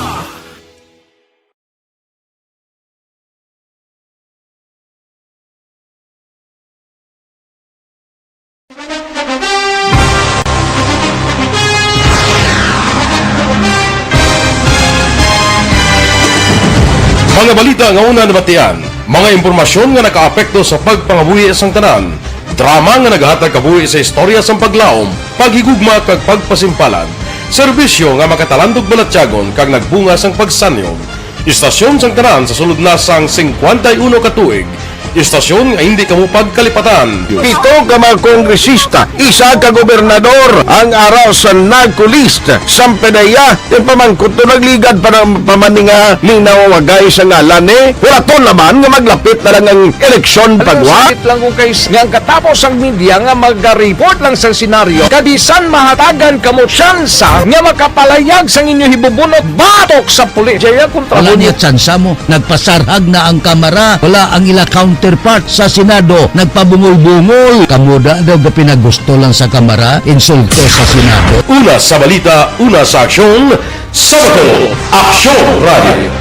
Mga balita nga una nabatian, mga impormasyon nga nakaapekto sa pagpangabuhi sang tanan, drama nga nagahatag kabuhi sa istorya sang paglaom, paghigugma kag pagpasimpalan, serbisyo nga makatalandog balatyagon kag nagbunga sang pagsanyog. Istasyon sang tanan sa sulod na sang singkwenta y uno ka tuig. Istasyon nga hindi kamo pagkalipatan. Pito ka mga kongresista, isa ka gobernador ang ara sa NAGCO list. Sampanaya, yung pamangkot to nagligad pa ng pamaninga, linawagay sa ngalan ni Horaton naman nga maglapit na lang ang eleksyon pagwa. Sakit lang kung kay nga ang katapos ang media nga magareport lang sa senaryo, kabisan mahatagan kamo tsansa nga makapalayag sang inyo hibubunot batok sa pulis. Jaya kontra Wala mo niya tsansa mo. Nagpasarhag na ang Kamara. Wala ang ila counterpart sa Senado. Nagpabungol-bungol. Kamo da daw ga pinagusto lang sa Kamara. Insulto sa Senado. Una sa balita, una sa aksyon, sa Bacolod, Aksyon Radio.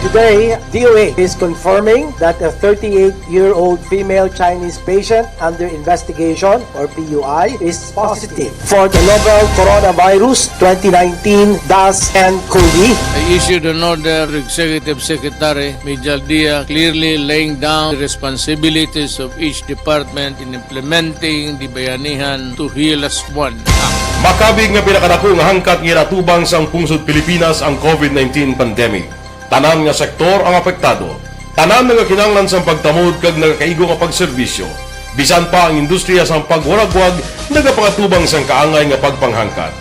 Today, D O A is confirming that a thirty-eight-year-old female Chinese patient under investigation, or P U I, is positive for the novel coronavirus twenty nineteen dash N COVID. I issued an order to Executive Secretary Mijal Dia, clearly laying down the responsibilities of each department in implementing the Bayanihan to Heal as One Act. Makabig nga pinakadako nga hangkat nga ginatubang sang pungsod Pilipinas ang COVID nineteen pandemic. Tanan nga sektor ang apektado. Tanan nga kinahanglan sang pagtamod kag nagakaigo nga pagserbisyo. Bisan pa ang industriya sang pagwaragwag nagapangatubang sang kaangay nga pagpanghangkat.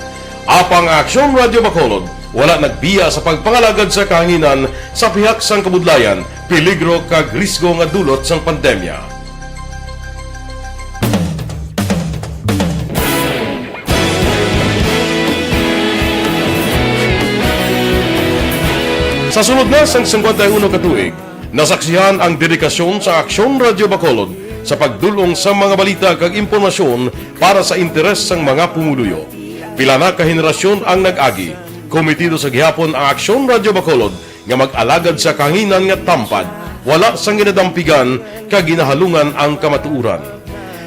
Apang ang Aksyon Radio Bacolod wala nagbiya sa pagpangalagad sa kahanginan sa pihak sang kabudlayan, peligro kag risgo nga dulot sang pandemya. Sa sulod na sang singkwenta y uno ka tuig, nasaksihan ang dedikasyon sa Aksyon Radio Bacolod sa pagdul-ong sa mga balita kag impormasyon para sa interes sang mga pumuluyo. Pila na ka henerasyon ang nag-agi, kometido sa gihapon ang Aksyon Radio Bacolod nga mag-alagad sa kahanginan nga tampad, wala sang ginadampigan kag ginahalungan ang kamatuoran.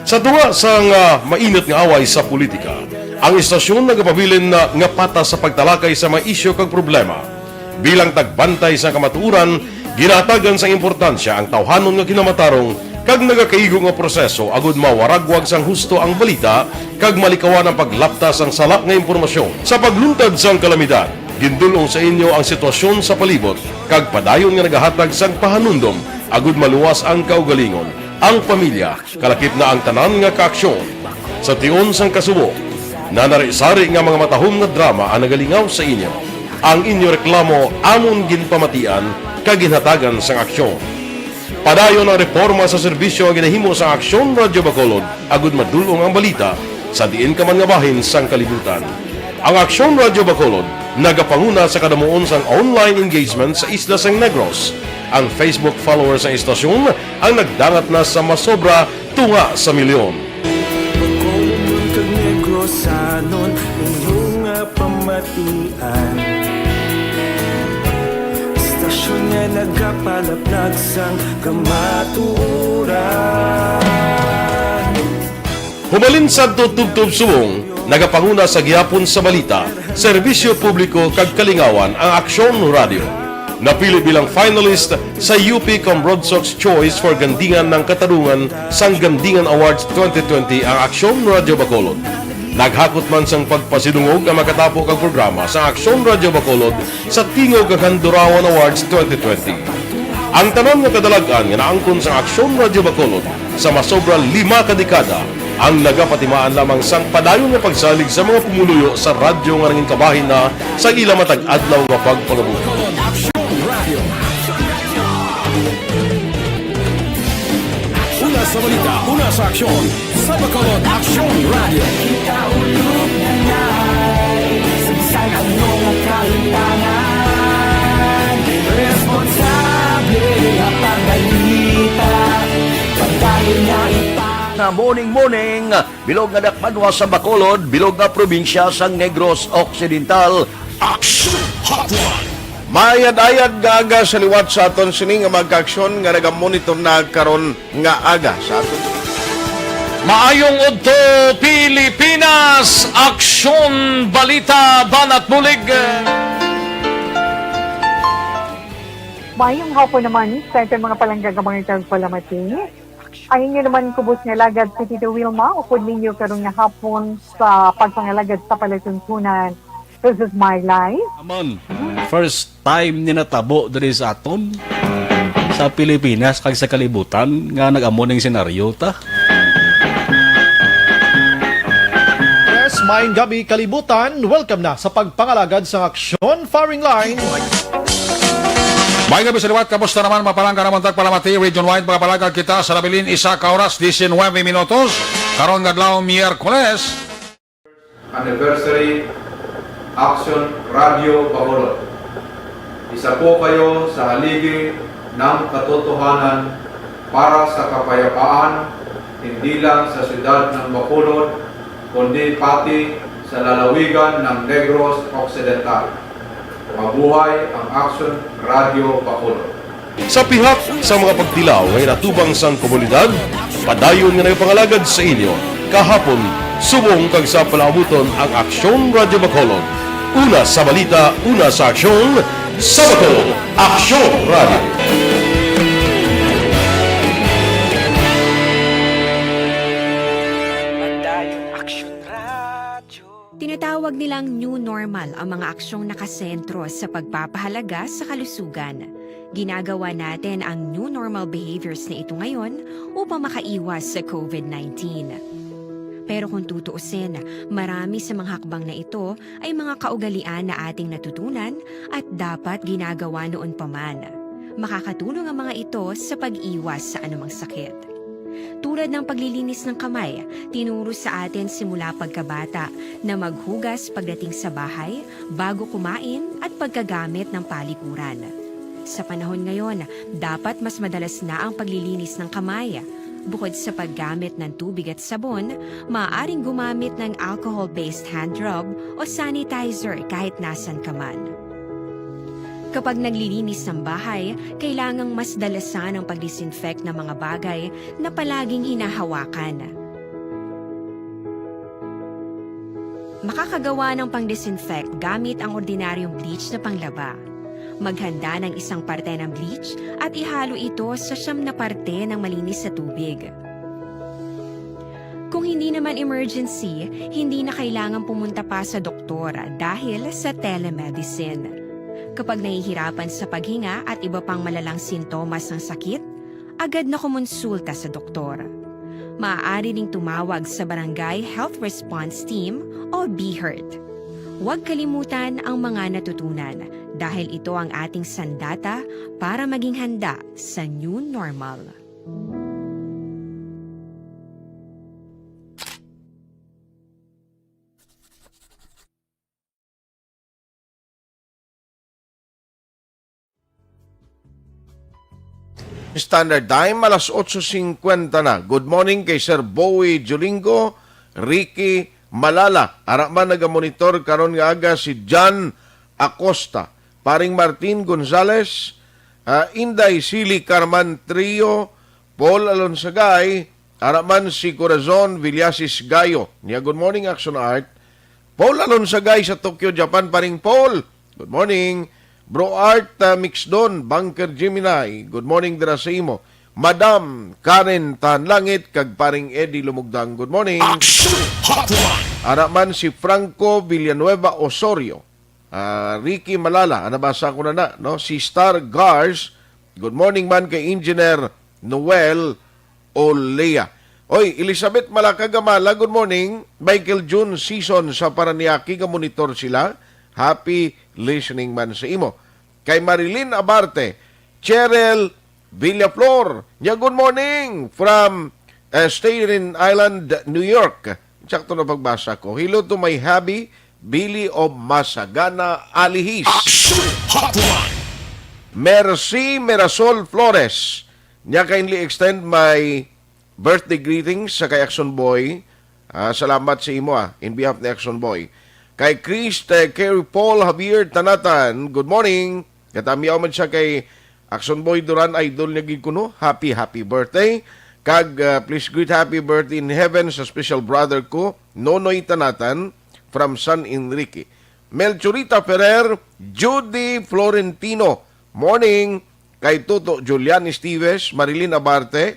Sa tunga sang, ah, mainit nga away sa politika, ang istasyon nagapabilin na nga patas sa pagtalakay sa mga isyu kag problema. Bilang tagbantay sa kamatuoran, ginahatagan sang importansya ang tawhanon nga kinamatarong kag nagakaigo nga proseso agud mawaragwag sang husto ang balita kag malikawan ang paglapta sang sala nga impormasyon. Sa pagluntad sang kalamidad, gindul-ong sa inyo ang sitwasyon sa palibot kag padayon nga nagahatag sang pahanumdom agud maluwas ang kaugalingon, ang pamilya, kalakip na ang tanan nga kaaksyon. Sa tion sang kasubo, nanari-sari nga mga matahom nga drama ang nagalingaw sa inyo. Ang inyo reklamo amon ginpamatian kag ginhatagan sang aksyon. Padayon ang reporma sa serbisyo nga ginahimo sa Aksyon Radyo Bacolod agud madul-ong ang balita sa diin ka man nga bahin sang kalibutan. Ang Aksyon Radyo Bacolod nagapanguna sa kadamuon sang online engagement sa isla sang Negros. Ang Facebook followers sang istasyon ang nagdangat na sa masobra tunga sa milyon. Bacolod kag Negrosanon, inyo nga pamatian. Istasyon nga nagapalaplag sang kamatuoran. Hubalin sadto tubtob subong, nagapanguna sa gihapon sa balita, serbisyo publiko kag kalingawan ang Aksyon Radyo. Napili bilang finalist sa U P Cambroadsox Choice for Gandingan ng Katarungan sang Gandingan Awards twenty twenty ang Aksyon Radyo Bacolod. Naghakot man sang pagpasidungog ang makatapo kag programa sa Aksyon Radyo Bacolod sa Tingog kag Handurawan Awards twenty twenty. Ang tanan nga kadalag-an nga naangkon sa Aksyon Radyo Bacolod sa masobra lima ka dekada ang nagapatimaan lamang sang padayon nga pagsalig sa mga pumuluyo sa radyo nga nangin kabahin na sa ila matag adlaw nga pagpangabuhi. Aksyon Radio. Una sa balita, una sa aksyon. Sa Bacolod, Aksyon Radio. Sa ano nga kahimtangan, responsable nga pagbalita, pagdayon nga ipa- Na morning, morning, bilog nga dakbanwa sa Bacolod, bilog nga probinsya sang Negros Occidental. Action Hotline. Maayad-ayad nga aga sa liwat sa aton sini nga mga kaaksyon nga nagamonitor na karon nga aga sa aton. Maayong udto, Pilipinas! Aksyon, balita, banat bulig. Maayong hapon naman sa aton mga palangga nga mga tagpalamati. Ang inyo naman kubos nga alagad si Tito Wilma, upod ninyo karon nga hapon sa pagpangalagad sa palatuntunan. This is my life. Amon, first time ni natabo diri sa aton, sa Pilipinas kag sa kalibutan, nga nag-amo ning senaryo ta. Yes, maayong gabi, kalibutan. Welcome na sa pagpangalagad sang Aksyon Firing Line. May gabi sa liwat, kamusta naman, mapalangga naman tagpalamati, region-wide, mga palagad kita sa nabilin, isa ka oras, diecinuebe minutos, karon nga adlaw, Miyerkules. Anniversary, Action Radio Bacolod. Isa po kayo sa haligi ng katotohanan para sa kapayapaan, hindi lang sa siyudad ng Bacolod, kundi pati sa lalawigan ng Negros Occidental. Mabuhay ang Action Radio Bacolod. Sa pihak sa mga pagtilaw nga ginatubang sang komunidad, padayon nga nagapangalagad sa inyo kahapon, subong kag sa palaabuton ang Aksyon Radyo Bacolod. Una sa balita, una sa aksyon, sa Bacolod, Aksyon Radyo. Padayon Aksyon Radyo. Tinatawag nilang new normal ang mga aksyong nakasentro sa pagpapahalaga sa kalusugan. Ginagawa natin ang new normal behaviors na ito ngayon upang makaiwas sa covid nineteen. Pero kung tutuusin, marami sa mga hakbang na ito ay mga kaugalian na ating natutunan at dapat ginagawa noon pa man. Makakatulong ang mga ito sa pag-iwas sa anumang sakit. Tulad ng paglilinis ng kamay, tinuro sa atin simula pagkabata na maghugas pagdating sa bahay, bago kumain, at pagkagamit ng palikuran. Sa panahon ngayon, dapat mas madalas na ang paglilinis ng kamay. Bukod sa paggamit ng tubig at sabon, maaaring gumamit ng alcohol-based hand rub o sanitizer kahit nasan ka man. Kapag naglilinis ng bahay, kailangang mas dalasan ang pag-disinfect ng mga bagay na palaging hinahawakan. Makakagawa ng pang-disinfect gamit ang ordinaryong bleach na panglaba. Maghanda ng isang parte ng bleach at ihalo ito sa siyam na parte ng malinis na tubig. Kung hindi naman emergency, hindi na kailangan pumunta pa sa doktor dahil sa telemedicine. Kapag nahihirapan sa paghinga at iba pang malalang sintomas ng sakit, agad na kumonsulta sa doktor. Maaari ring tumawag sa Barangay Health Response Team o BHERT. Huwag kalimutan ang mga natutunan dahil ito ang ating sandata para maging handa sa new normal. Standard Time, alas otso singkwenta na. Good morning kay Sir Bowie Jolingo, Ricky Malala. Ara man nagamonitor karon nga aga si John Acosta, Paring Martin Gonzales, ah, Inday Sili Carman Trio, Paul Alonsagay, ara man si Corazon Villasis Gayo. Niya, good morning, Action Art. Paul Alonsagay sa Tokyo, Japan. Paring Paul, good morning. Bro Art, uh, Mixdon, Bunker Gemini, good morning dira sa imo. Madam Karen Tahanlangit kag Paring Eddie Lumugdang, good morning. Action Hotline! Ara man si Franco Villanueva Osorio, ah, Ricky Malala, ah, nabasa ko na na, no? Si Star Gars, good morning man kay Engineer Noel Olea. Oy, Elizabeth Malacagamala, good morning. Michael June Season sa Paranaque, ga-monitor sila. Happy listening man sa imo. Kay Marilyn Abarte, Cheryl Villaflor. Nya, good morning from, uh, Staten Island, New York. Sakto na pagbasa ko. Hello to my hubby, Billy of Masagana Alihis. Action Hotline! Mercy Mirasol Flores. Nya, kindly extend my birthday greetings sa kay Action Boy. Ah, salamat sa imo, ah, in behalf ni Action Boy. Kay Chris, eh, Kerry Paul Javier Tanatan, good morning. Katamiyaw man siya kay Action Boy Duran, idol niya gid kuno. Happy, happy birthday. Kag, ah, please greet happy birthday in heaven sa special brother ko, Nonoy Tanatan, from San Enrique. Melchorita Ferrer, Judy Florentino, morning. Kay Toto Julian Esteves, Marilyn Abarte,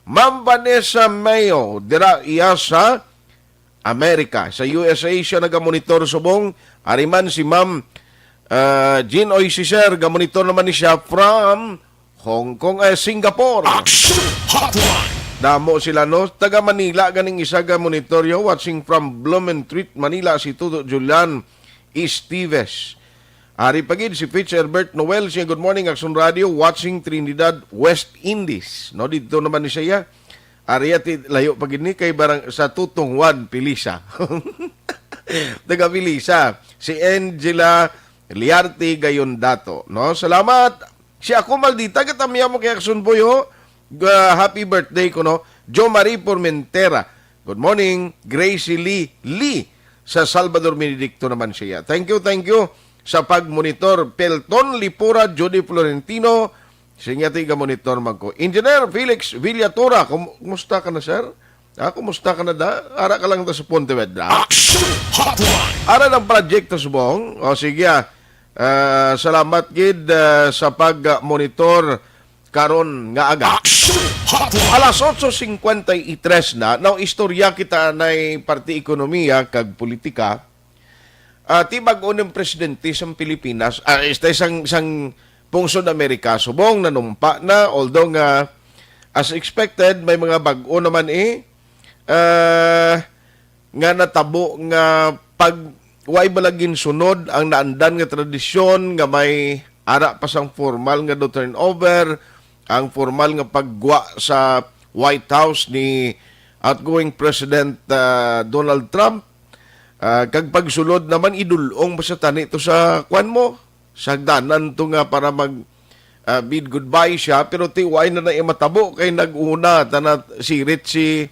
Ma'am Vanessa Mayo, dira iya sa Amerika. Sa U S A siya nagamonitor subong. Ari man si Ma'am, ah, Jean Oy Siser, gamonitor naman ni siya from Hong Kong, eh, Singapore. Action Hotline! Damo sila, no? Taga Manila ganing isa ga monitoryo, watching from Blumentritt, Manila, si Toto Julian Esteves. Ari pa gid si Fitz Herbert Noel, siya, "Good morning, Action Radio, watching Trinidad, West Indies." No, dito naman ni siya. Ari ati, layo pa gid ni kay barang sa Tutong Juan, Pilisa. Taga Pilisa. Si Angela Liarte Gayon Dato, no? Salamat. Si ako, Maldita, katamiya mo kay Action Boy, ho. Ga-, happy birthday ko, no? Jo Marie Formentera. Good morning. Gracie Lee Lee sa Salvador Benedicto naman siya. Thank you, thank you sa pag-monitor. Pelton Lipura, Judy Florentino, siya nga tiga-monitor man ko. Engineer Felix Villatura, kum-, kumusta ka na, sir? Ah, kumusta ka na da? Ara ka lang da sa Pontevedra? Action Hotline! Ara ng project ta subong. O, sige, ah. Ah, salamat gid, ah, sa pag-monitor karon nga aga. Action Hotline! Alas otso cincuenta y tres na, now istorya kita nay parte ekonomiya kag politika. Ah, ti bag-o ning presidente sang Pilipinas, ah, esta sang, sang pungsod Amerika, subong nanumpa na, although nga, as expected, may mga bag-o naman, eh, ah, nga natabo nga pag way bala ginsunod ang naandan nga tradisyon nga may ara pa sang formal nga do turnover, ang formal nga paggwa sa White House ni outgoing President, ah, Donald Trump, ah, kag pagsulod naman idul-ong mo sa tani to sa kwan mo, sa hagdanan to nga para mag, ah, bid goodbye siya, pero ti way na na matabo kay nag-una ta na sirit si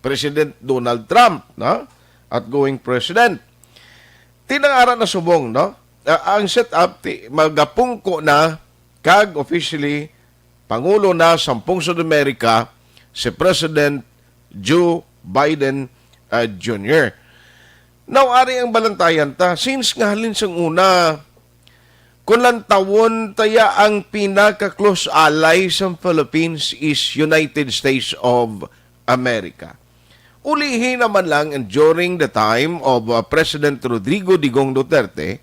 President Donald Trump, no? Outgoing president. Ti nang ara na subong, no? Ah, ang setup, ti, magapungko na kag officially Pangulo na sang pungsod Amerika si President Joe Biden, ah, Junior. Now, ari ang balantayan ta. Since nga halin sang una, kung lantawon ta ya, ang pinaka-close ally sang Philippines is United States of America. Ulihi naman lang, and during the time of, uh, President Rodrigo Digong Duterte,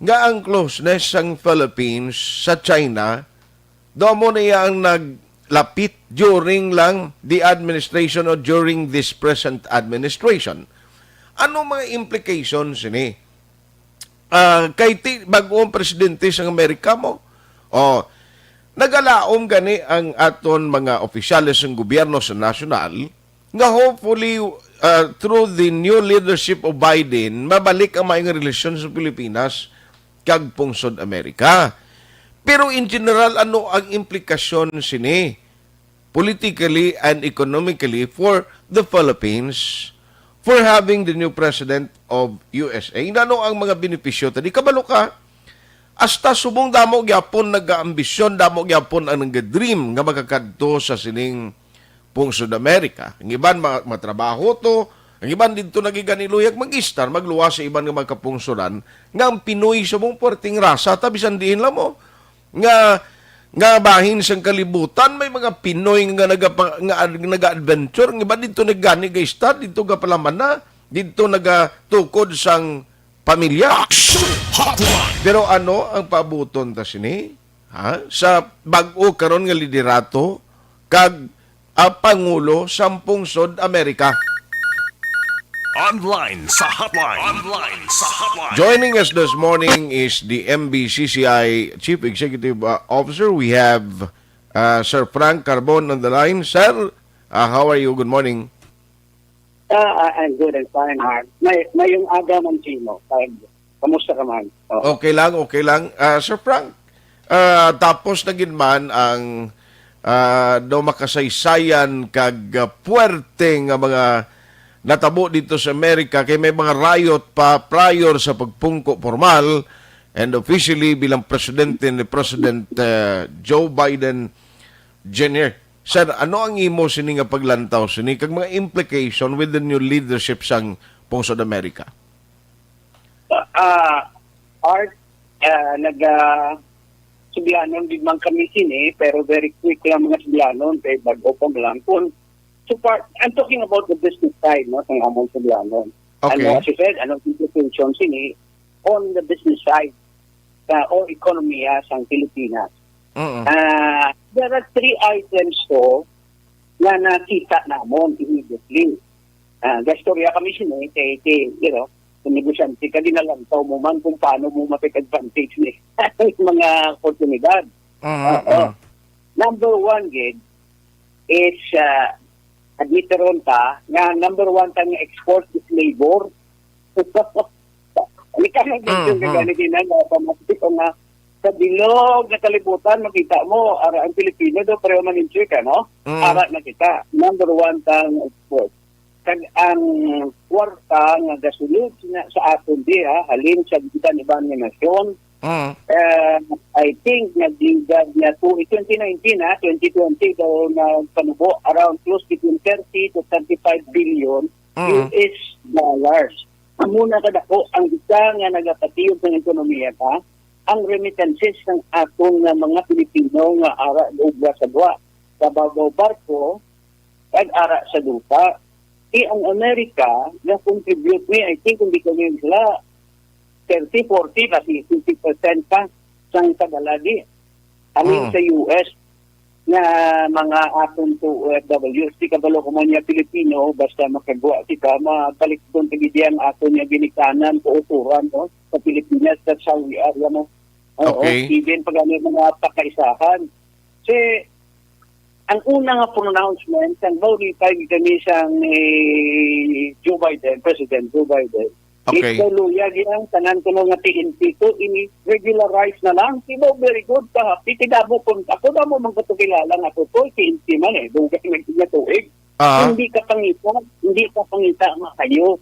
nga ang closeness sang Philippines sa China, daw mo na iya ang naglapit during lang the administration or during this present administration. Ano mga implications ni? Ah, kay ti bag-ong presidente sang Amerika mo. Oh, nagalaom gani ang aton mga opisyales sang gobyerno sa nasyonal nga hopefully, ah, through the new leadership of Biden, mabalik ang maayong relasyon sa Pilipinas kag pungsod Amerika. Pero in general, ano ang implikasyon sini politically and economically for the Philippines for having the new president of U S A? Nano ang mga benepisyo? Tadi, kabalo ka, hasta subong damo gyapon nagaambisyon, damo gyapon ang nagadream nga makakadto sa sining pungsod Amerika. Ang iban ma-, matrabaho to, Ang iban didto nagiganiluyag mag-istar, magluwas sa iban nga mga kapungsoran, nga ang Pinoy sa mong puwerteng rasa, ta bisan diin lang mo. Nga, nga bahin sang kalibutan, may mga Pinoy nga nagapa-, nga ad-, naga-adventure, ang iban didto nagani ga-istar, didto gapalamana, didto nagatukod sang pamilya. Action Hotline! Pero ano ang paabuton ta sini? Ha? Sa bag-o karon nga liderato kag ang Pangulo sang Pungsod Amerika. Online sa hotline. Online sa hotline. Joining us this morning is the M B C C I Chief Executive, uh, Officer. We have, uh, Sir Frank Carbon on the line. Sir, uh, how are you? Good morning. Ah, ah, I'm good and fine, Hard. May, mayong aga man sa imo. Kag, kamusta ka man? Oh. Okay lang, okay lang. Ah, Sir Frank, ah, tapos na gid man ang, ah, daw makasaysayan kag, ah, puwerte nga mga natabo dito sa Amerika, kay may mga riot pa prior sa pagpungko formal and officially bilang presidente ni President, ah, Joe Biden Junior. Sir, ano ang imo sini nga paglantaw sini kag mga implication with the new leadership sang Pungsod Amerika? Ah, Art, ah, naga suglanon gid man kami sini, pero very quick lang mga suglanon kay bag-o pa man lang. Kung, so far, I'm talking about the business side, no, sang among suglanon. Okay. Ano, as you said, anong implication sini on the business side sa, o ekonomiya sang Pilipinas? Mm. Ah, there are three items to nga nakita namon immediately. Ah, gastorya kami sini kay, kay, you know, kung negosyante ka, ginalantaw mo man kung paano mo ma-take advantage ni mga oportunidad. Mhm, Oo. mhm. Number one, gid, is, ah, admit ron ta nga number one ta nga export is labor. Ni kaya Mm, gid mm. Gani din ang automatic ko nga sa bilog nga kalibutan, makita mo, ara ang Pilipino do, pareho man in Chika, no? Mm. Ara na kita. Number one ta nga export. Kag ang kwarta nga gasulod na sa aton diha, halin sa iban-iban nga nasyon, Mm. eh, I think, nagligad na to, twenty nineteen, ha, twenty twenty daw nagpanubo, around close between thirty to thirty-five billion Mm. U S dollars. Amo na kadako ang isa nga nagapatiyog sang ekonomiya ta, ang remittances sang aton nga mga Pilipino nga ara gaobra sa gwa, sa babaw barko, kag ara sa duta. Di ang Amerika, na-contribute ni, I think, kung di ko niya sila, thirty, forty, kasi fifty percent pa sang kadala di. Halin Mm. sa U S nga mga aton to O F Ws, di kabalo ko man niya Pilipino, basta makagwa kita, mabalik doon sa gidi ang aton niya ginikanan, kauturan, no? Sa Pilipinas, that's how we are, ano? Oo, Okay. Even pag ano yung mga pakaisahan. Kasi, ang una nga pronouncement, sang verify kami sang ni Joe Biden, President Joe Biden, Okay. Ikaw, luyag yan, tanan ko nga T N T to, ini-regularize na lang. Di ba, very good ka, happy. Kay damo kung, ako damo man ko to kilala nga to, to, T N T man eh, dugay na, na tuig. Ah. Hindi ka pangita, hindi ka pangita nga kayo.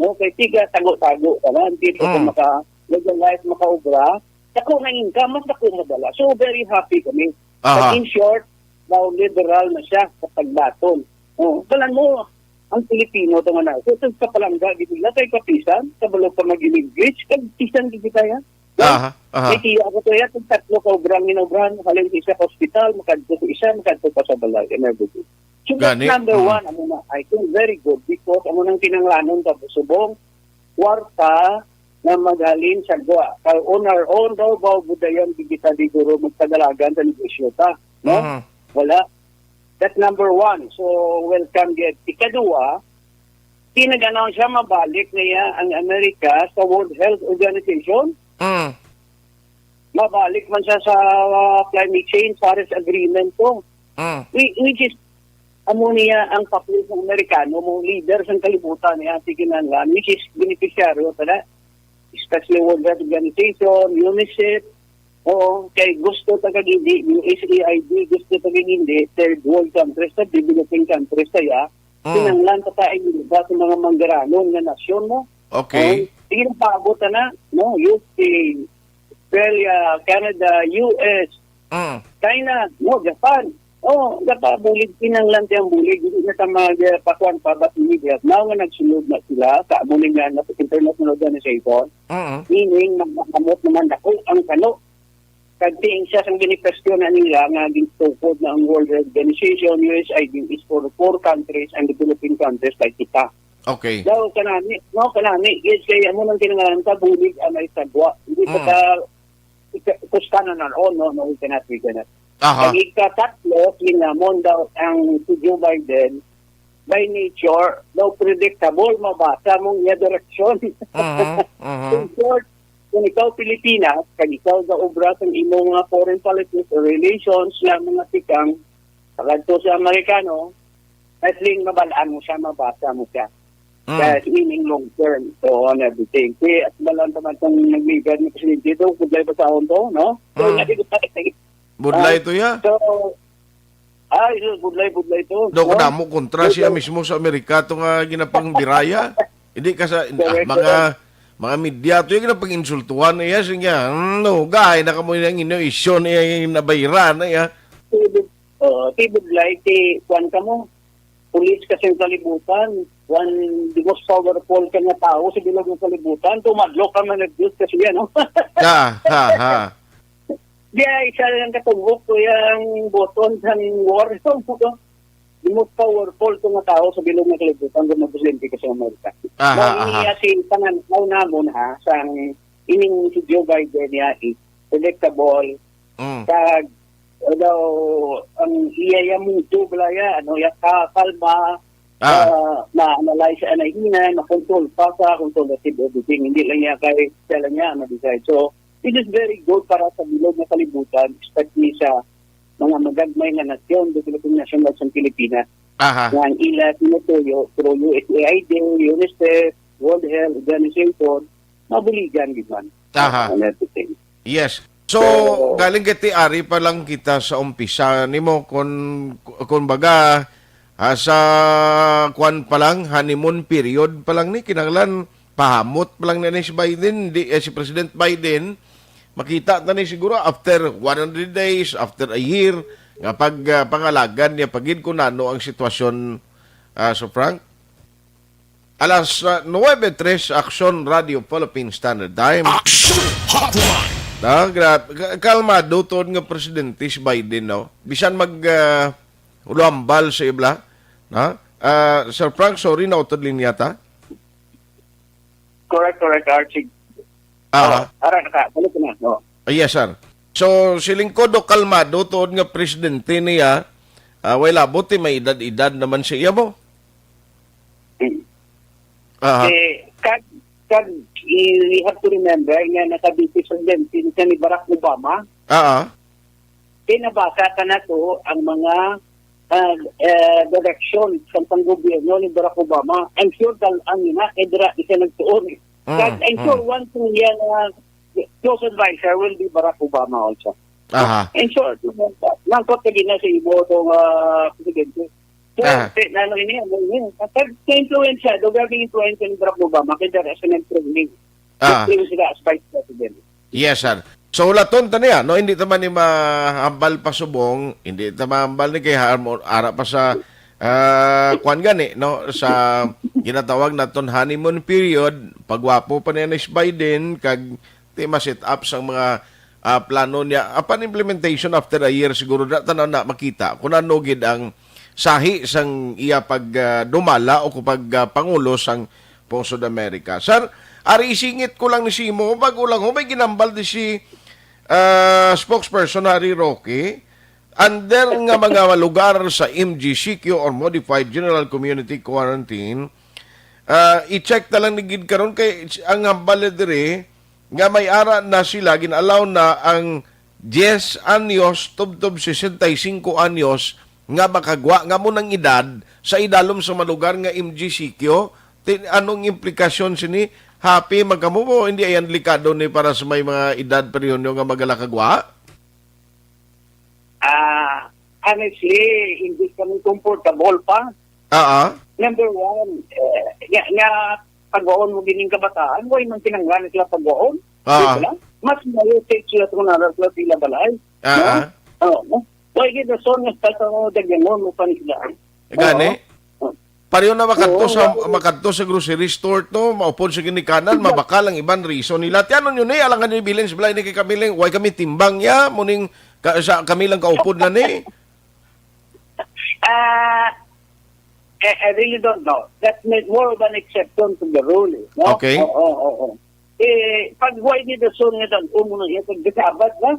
No? Kay tiga, tago-tago ka lang, hindi ka Mm. maka-legalize, makaobra. Dako na income, mas dako madala. So, very happy kami. Aha. But in short, now liberal na siya sa pagbaton. Oh, kalan mo, ang Pilipino to nga na. So, sa palangga, di sila kay kapisan, sa balog pa mag-English, kag pisan di kita yan. No? Aha, aha. May tiya ako to yan, kung tatlo ka obrang inobrahan, halin isa ka ospital, makadto sa isa, makadto pa sa balay, and everything. So, that's Gani, number mm. one, ano na, I think very good because ano nang kinanglanon ka, subong, kwarta na maghalin sa gwa. Kay on our own daw, ba, budayan, di kita di guro magpadalagan sa negosyo ta, no? Mhm. Wala. That's number one. So, welcome, yet. Ikaduha, di nag-announce siya, mabalik na iya ang Amerika sa World Health Organization. Mm. Mabalik man siya sa, uh, climate change, Paris Agreement to. Mm. Whi-, which is, amo niya ang papel ng Amerikano, mo leader sa kalibutan niya, sige na nga, which is beneficiaryo pala, especially World Health Organization, UNICEF, oo, kay gusto ta kag hindi, U S A I D, gusto ta kag hindi, third world countries ta, developing countries ta, ya, Mm. kinanglan ta ta ay iba sa mga manggaranon nga nasyon mo. Okay. Oo, sige na paabot na, no? U K, Australia, Canada, U S, Mm. China, no, Japan. Oh, nakabulig, kinahanglan siyang bulig. Hindi na ta mag, eh, pakuan pa, but hindi, now nga nagsulod na sila sa amo ni nga na international organization, Mm. meaning magmakamot naman dako ang kano. Kag tiing siya sang benepisyo na nila nga gintukod na ang World Health Organization, U S I D is for poor countries and developing countries like kita. Okay. Daw kanami, no, kanami, yes, kaya mo nang kinahanglan sa bulig ang may sagwa. Hindi pa Mm. ka, ika-, kusta na na, oh, no, no, we cannot, we cannot. Aha. Ang ikatatlo, linamon daw ang si Joe Biden, by nature, daw predictable, mabasa mong iya direksyon. Mhm, mhm. In short, kung ikaw Pilipinas, kag ikaw sa obra sa imong mga foreign policies or relations nga mga tikang pagkadto sa Amerikano, wrestling, mabalaan mo siya, mabasa mo siya. Mm. Kaya meaning long term, so on everything. Si Atbalan naman itong nagligad ni Presidente ito, kung dahil ba sa to, no? So, Mm. nga, di ko pa Budlay Ah, to ya. So, ay, so, budlay, budlay to, Do no? Kadamo kontra siya Budlay. Mismo sa Amerika to nga ginapangbiraya. Hindi ka sa, ah, Correct, mga, correct. Mga media to yung ginapang-insultuhan niya. Sige, hmm, no, gay, na kamo yung inyo isyo niya, yung nabayran na ya. Tibod, oh, tibod, like, si, kuwan ka mo, pulis ka sa kalibutan, one, the most powerful ka nga tao sa bilog ng kalibutan, tumadlok ka man nag-Diyos kasi yan, no? Ha, ha, ha. Di ay isa lang katubok ko yung button sa war. The most powerful to nga tao sa bilog nga kalibutan kung magpresidente ka sa Amerika. Aha, Mao ini aha. Iya si pangan-aw namon, ha, sang ining si Joe Biden niya is predictable. Mm. Kag, daw, ang iya ya mundo, bala ya, ano, ya ka-, kalma, Ah. ah, ma-analyze ang hinay, ma-control pa sa consultative everything. Hindi lang niya kay, siya lang niya, ma-decide. So, it is very good para sa bilog nga kalibutan, especially sa mga magagmay nga nasyon, developing nation like sa Pilipinas, Aha. nga ang ila tinutuyo through U S A I D, UNICEF, World Health Organization, mabuligan gid man. Aha. And everything. Yes. So, So, galing kay ti ari pa lang kita sa umpisa nimo, kun, kun baga, ah, sa kwan pa lang, honeymoon period pa lang ni, kinahanglan pahamot pa lang na ni si Biden, di, eh, si President Biden, makita na ni siguro after one hundred days, after a year, nga pag, ah, pangalagan niya pagid kung ano ang sitwasyon, ah, so Frank? Alas, ah, nuwebe tres, Aksyon Radio Philippine Standard Time. Action Hotline. Na, gra-, ka-, kalmado tuod nga presidente si Biden, no? Bisan mag, ah, ulambal sa ibla, no? Ah, Sir Frank, sorry, nautod linya ta. Correct, correct, Archie. Aha. Oh, ara na ka, balik na. Oh. Ah, yes, sir. So, si Lingkod do kalmado tuod nga presidente niya, ah, way labot, eh, may edad-edad naman siya mo. Mm. Aha. Eh, kag, kag, i-, we have to remember nga naka-vice presidente siya ni Barack Obama. Aha. Kay nabasa ka na to ang mga, ah, eh, direksyon sa panggobyerno ni Barack Obama. I'm sure dal-an yun na, kay dira di siya nagtuon eh. Mm, Kag I'm sure mm. One thing yan, ah, close advisor will be Barack Obama also. Aha. In short, nangkot ka din na sa imo itong, ah, presidente. So, Ah. Te-, na ano ini, ano ini. Pag influensya, do grabe influensya ni Barack Obama, kaya dara sa nag-training. Ah. Nag-train sila as vice president. Yes, sir. So, hulaton ta niya, no? Hindi ta man ni mahambal pa subong, hindi ta mahambal ni kay harmo-, ara pa sa, ah, kwan gani, no? Sa ginatawag naton honeymoon period, pagwapo pa niya ni si Biden, kag ti ma-set up sang mga, ah, plano niya. Apan implementation after a year, siguro na tanaw na makita kung ano gid ang sahi sang iya pag, ah, dumala o kung pag, ah, pangulo sang Pulso de America. Sir, ari isingit ko lang ni Simo, bago lang ho, may ginambal di si, ah, spokesperson Harry Roque, under nga mga lugar sa M G C Q or Modified General Community Quarantine, ah, i-check ta lang ni gid karon kay ang hambal diri nga may ara na sila, gin-allow na ang diyes anyos tubtob sesenta y cinco anyos nga makagwa nga mo nang edad sa idalom sa malugar nga M G C Q. Ti-, anong implikasyon sini? Happy magkamo mo, hindi ayan delikado ni para sa may mga edad perihonyo nga magalakagwa? Ah, honestly, hindi kami comfortable pa. Ah, ah. Number one, eh, nga, nga pagwaon mo gining kabataan, way man kinanglan sila pagwaon. Ah, Di ah. Ba? Mas mayo sila kung nara sila sila balay. Ah, No? ah. Oo. Why gid rason nga sa tao dagyanon mo panisdaan? Gani? Oo. Pareho na makadto Oo, sa, oo. makadto sa grocery store to, maupod sa ginikanan, mabakal ang iban reason nila. Ti ano yun eh, alangan ni bilin sa balay ni kay kami lang, why kami timbang niya, muning ka, sa, kami lang kaupod na ni. Ah, I, I really don't know. That's may- more of an exception to the rule, eh, no? Okay. Oo, oo, oo. Eh, pag why ni rason nga dal-on mo na iya, pag gasabat lang.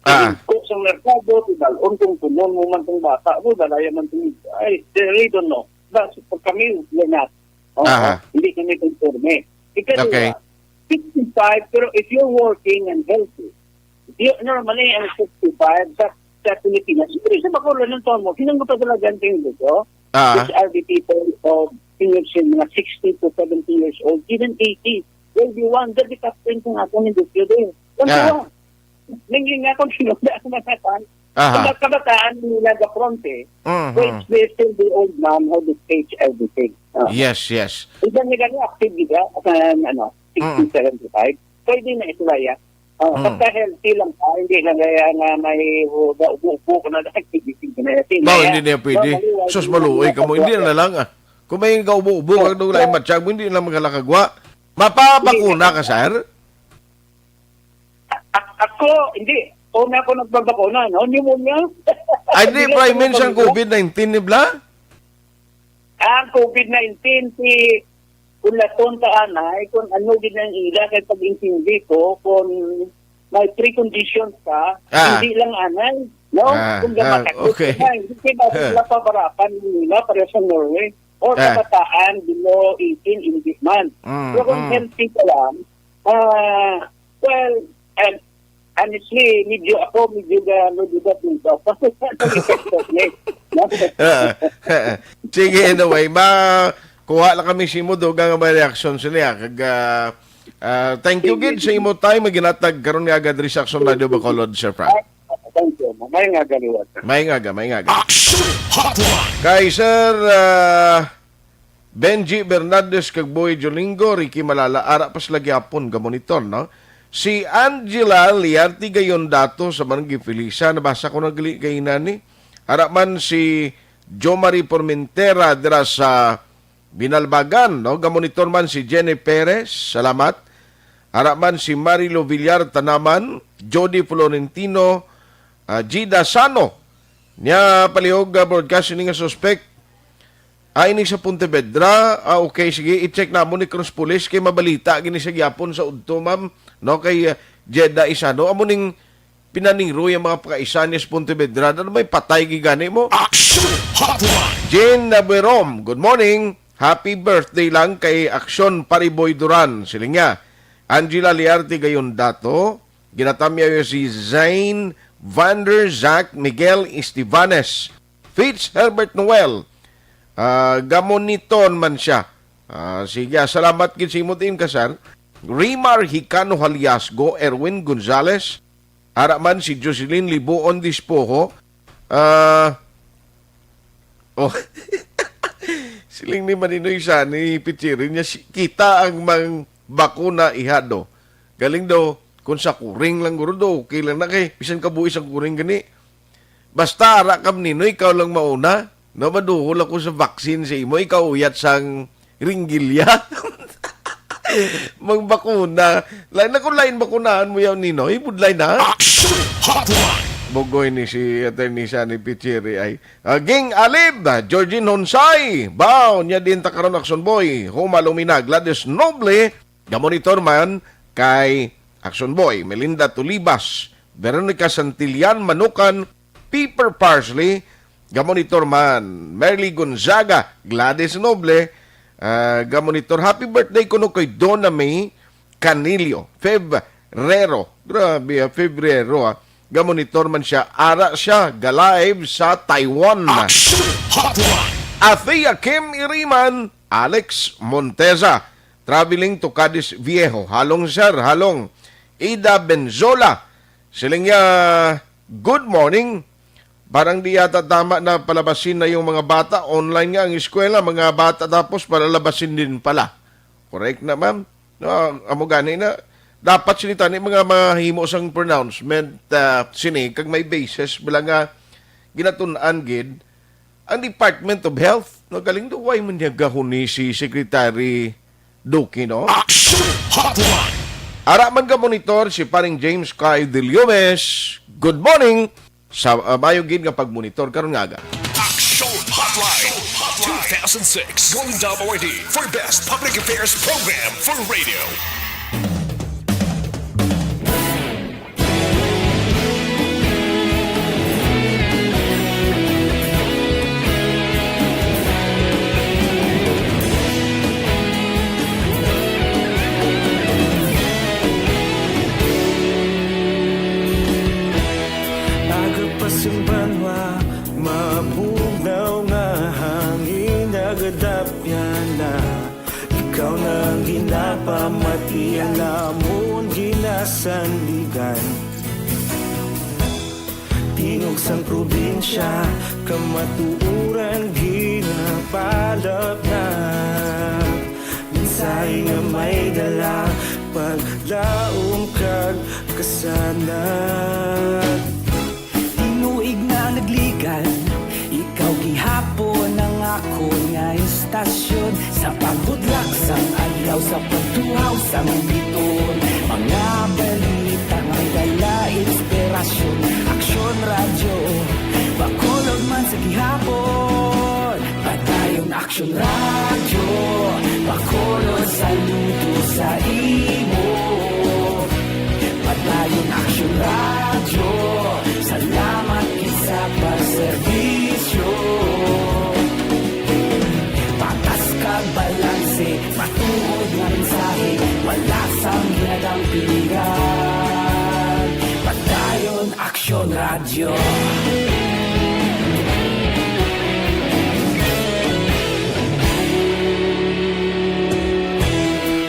Ah. Ko sa merkado, dal-on kung punon mo man tong bata mo, dalaya man tong, I really don't know. But for kami, we're not. Oo, Aha. hindi kami konforme. Ikaduha, Okay. sixty-five, pero if you're working and healthy, di, normally, ang sixty-five sa, sa Pilipinas, siguro sa Bacolod ng tono, sinang ko pa talaga ang tingin ko? Ah. These are the people of seniors, yung mga sixty to seventy years old, even eighty. Well, di one, the captain kung ako ng duty din. Ang Ah. tuwa, nanging nga kung sinunda ang mga tan, Aha. ang mga kabataan nila ga fronte, Mhm. which they still the old man who dictates everything. Ah. Yes, yes. Iban nila ni active, di ba? Sa, ano, Mm. sixty, seventy-five. Pwede na istorya. Oh, Mm. basta healthy lang ka, hindi lang kaya nga may ubo-ubo ko na lang, hindi ko na yasin. Ba, Kaya, hindi na pwede. normally, Sus, why maluoy ka mo. Hindi na lang, ah. Kung may gaubo-ubo, Oh, kag nung lain oh. matsyag mo, hindi na lang maghalakagwa. Mapabakuna ka, sir? A-, a-, ako, hindi. Una ako nagpabakuna, no? Pneumonia. Ay, di, Hindi Prime ako Minister, ang nagpabakuna. covid nineteen, ni bla? Ang covid nineteen, si, kung laton ta anay, kung ano gid ang ila, kay pag-intindi ko, kung may preconditions ka, Ah. hindi lang anay, no? Ah, Kung ah, gabatakot okay. ka, hindi kayo Ah. sila pabarapan nila, pareho sa Norway. O Ah. kabataan below eighteen, hindi man. Mm, Pero kung mm. healthy ka lang, ah, well, and honestly, medyo ako, medyo ga-, medyo ga-duda ako. Sa effectiveness, no? Ah, sige, anyway, ma-, kuha lang kami sa imo, dugang nga may reaksyon sila, ah. Kag, ah, ah, thank you, Sige, gid, sa sige. imo time, nga ginatag karon nga aga diri sa Aksyon Radio Bacolod, Sir Frank. Ay, thank you. May nga galiwat. May nga ga, may nga ga. Action Hotline. Kay Sir, ah, Benji Bernardes kag Boy Jolingo, Ricky Malala, ara pa sila gyapon ga monitor, no? Si Angela Liarte gayon dato sa Barangay Felisa, nabasa ko na gali kay nani. Ara man si Jo Marie Formentera dira sa Binalbagan, no? Gamonitor man si Jenny Perez, salamat. Ara man si Marilo Villar Tanaman, Jody Florentino, ah, Gida Sano. Nya palihog, ah, broadcast ini nga suspect. Ah, ini sa Pontevedra. Ah, okay, sige, i-check namo ni Cross Police kay mabalita gini sa gyapon sa udto, ma'am, no, kay, ah, Jeddah Isano. Amo ning pinaniroy ang mga pagkaisa niya sa Pontevedra. Ano may patay gigani mo? Action Hotline. Jean Nabuerom, good morning. Happy birthday lang kay Aksyon Pariboy Duran, siling niya. Angela Liarte gayon dato, ginatamyaw si Zane Vander Zach Miguel Estevanes. Fitz Herbert Noel, ah, gamoniton man siya. Ah, sige, ah, salamat gid sa imo, Team Kasar. Rimar Hicano Haliasgo, Erwin Gonzalez, ara man si Jocelyn Libuon Dispoho. Ah, oh, siling ni Maninoy sa ni Pichirin niya, si-, kita ang mang bakuna ihado. Galing daw, kung sa kuring lang guro daw, okay lang na kay, bisan kabuhi sa kuring gani. Basta ara kam nino, ikaw lang mauna. No, maduhol ako sa vaccine sa imo. Ikaw uyat sang ringgilya. Magbakuna. Lain na kung lain bakunahan mo yaw nino. Ibudlay na. Action Hotline. Bugoy ni si Attorney Sunny Pichiri ay. Ah, Ging Alib, Georgine Honsay. Bao, niya din ta karon, Action Boy. Huma Lumina, Gladys Noble. Gamonitor man kay Action Boy, Melinda Tulibas, Veronica Santillan Manukan, Piper Parsley, gamonitor man, Merly Gonzaga, Gladys Noble, ah, gamonitor, happy birthday kuno kay Donna May Canillo, Febrero. Grabe, ah, Febrero, ah. Gamonitor man siya, ara siya, ga-live sa Taiwan. Action Hotline. Athea Kim Iriman, Alex Monteza, traveling to Cadiz Viejo. Halong, sir, halong. Ida Benzola, siling niya, "Good morning. Parang di yata tama na palabasin na yung mga bata. Online nga ang eskwela, mga bata tapos palalabasin din pala." Correct na, ma'am. No, amo gani na. Dapat sini tani mga mahimo sang pronouncement, ah, sini, kag may basis bala nga ginatun-an gid ang Department of Health. Nagaling, duway man niya gahon ni si Secretary Duque, no? Action Hotline. Ara man ka monitor si paring James Kai Deliomes. Good morning. Sa, ah, mayo gid nga pagmonitor karon nga aga. Action Hotline two thousand six Golden Dove Awardee for Best Public Affairs Program for Radio. Aga pa sing banwa, mabugnaw nga hangin nagadapyan na. Ikaw na ang ginapamati, ang amon ginasandigan. Tingog sang probinsya, kamatuoran ginapalapnag. Mensahe nga may dala, paglaom kag kasanag. Tinuig na nagligan, ikaw gihapon ang akon nga istasyon. Sa pagbutlak sang adlaw, sa pagtuhaw sang biton, mga balita nga may dala inspirasyon. Aksyon Radyo, Bacolod man sa gihapon. Padayon Aksyon Radyo, Bacolod, saludo sa imo. Padayon Aksyon Radyo, salamat gid sa pagserbisyo. Patas kag balanse, matuod nga mensahe, wala sang ginadampigan. Padayon Aksyon Radyo.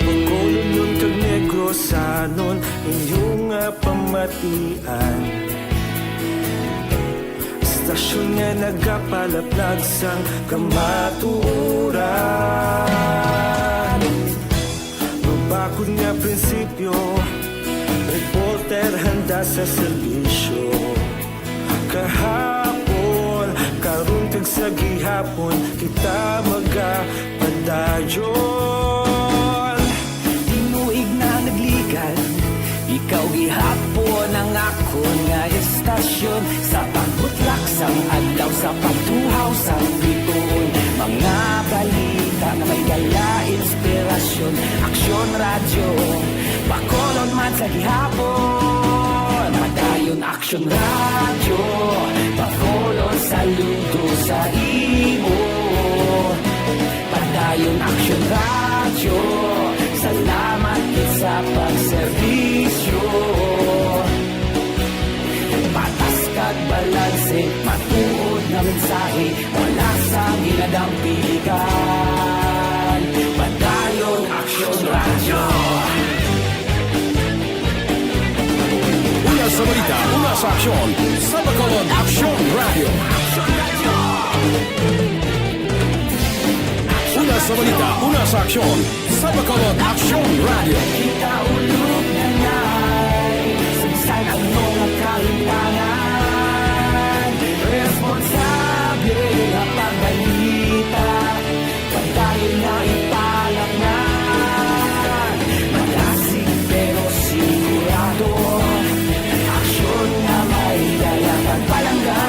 Bacolodnon kag Negrosanon, inyo nga pamatian. Istasyon nga nagapalaplag sang kamatuoran. Mabakod nga prinsipyo, reporter handa sa serbisyo. Kahapon, karon kag sa gihapon, kita magapadayon. Tinuig na nagligan, ikaw gihapon ang akon nga istasyon. Sa pagbutlak sang adlaw, sa pagtuhaw sang bituon, mga balita nga may dala inspirasyon. Aksyon Radyo, Bacolod man sa gihapon. Padayon Aksyon Radyo, Bacolod, saludo sa imo. Padayon Aksyon Radyo, salamat gid sa pagserbisyo. Patas kag balanse, matuod nga mensahe, wala sang ginadampigan. Padayon Aksyon Radyo. Una sa balita, una sa aksyon, sa Bacolod Aksyon Radyo. Una sa balita, una sa aksyon, sa Bacolod Aksyon Radyo. Kita ulog na nay, sagsag ang mga kahitangan. Responsable nga pagbalita, padayon nga ipalapngan. Malasig pero sigurado, aksyon nga may dala kag palangga.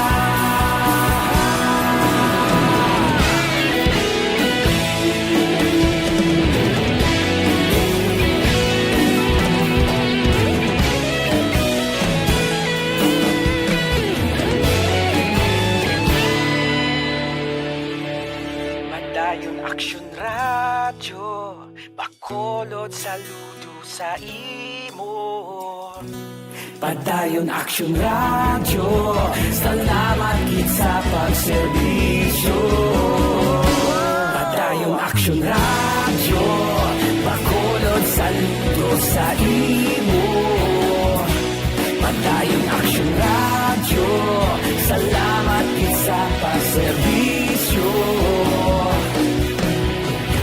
Padayon Aksyon Radyo, Bacolod, saludo sa imo. Padayon Aksyon Radyo, salamat gid sa pagserbisyo. Padayon Aksyon Radyo, Bacolod, saludo sa imo. Padayon Aksyon Radyo, salamat gid sa pagserbisyo.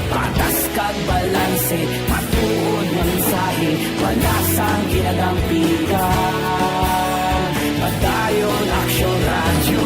Patas kag balanse, matuod nga mensahe, wala sang ginadampigan. Padayon Aksyon Radyo.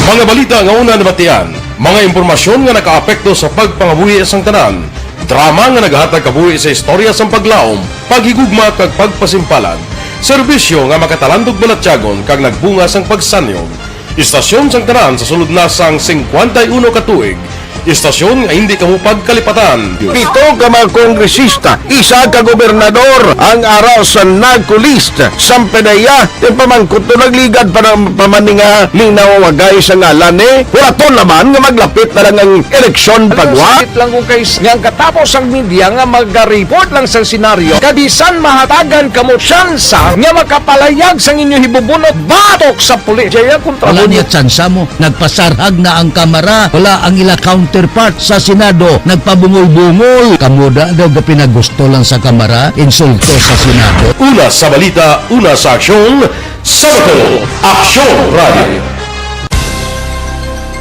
Mga balita nga una nabatian, mga impormasyon nga nakaapekto sa pagpangabuhi sang tanan, drama nga naghatag kabuhi sa istorya sang paglaom, paghigugma kag pagpasimpalan, serbisyo nga makatalandog balatyagon kag nagbunga sang pagsanyog. Istasyon sang tanan sa sulod na sang singkwenta y uno ka tuig. Istasyon nga hindi kamo pagkalipatan. Pito ka mga kongresista, isa ka gobernador ang ara sa NAGCO list. Sampedeya, yung pamangkot to nagligad pa ng pamaninga, linaw wagay sa ngalan eh. Wala to naman nga maglapit na lang ang eleksyon pagwa. Sakit lang kung kay nga ang katapos ang media nga mag-report lang sa senaryo, kabisan mahatagan kamo tsansa nga makapalayag sang inyo hibubunot batok sa pulis. Jaya kontra Wala mo niya tsansa mo. Nagpasarhag na ang Kamara. Wala ang ila counterpart sa Senado. Nagpabungol-bungol. Kamo da daw gapinagusto lang sa Kamara, insulto sa Senado. Una sa balita, una sa aksyon, sa Bacolod, Aksyon Radio.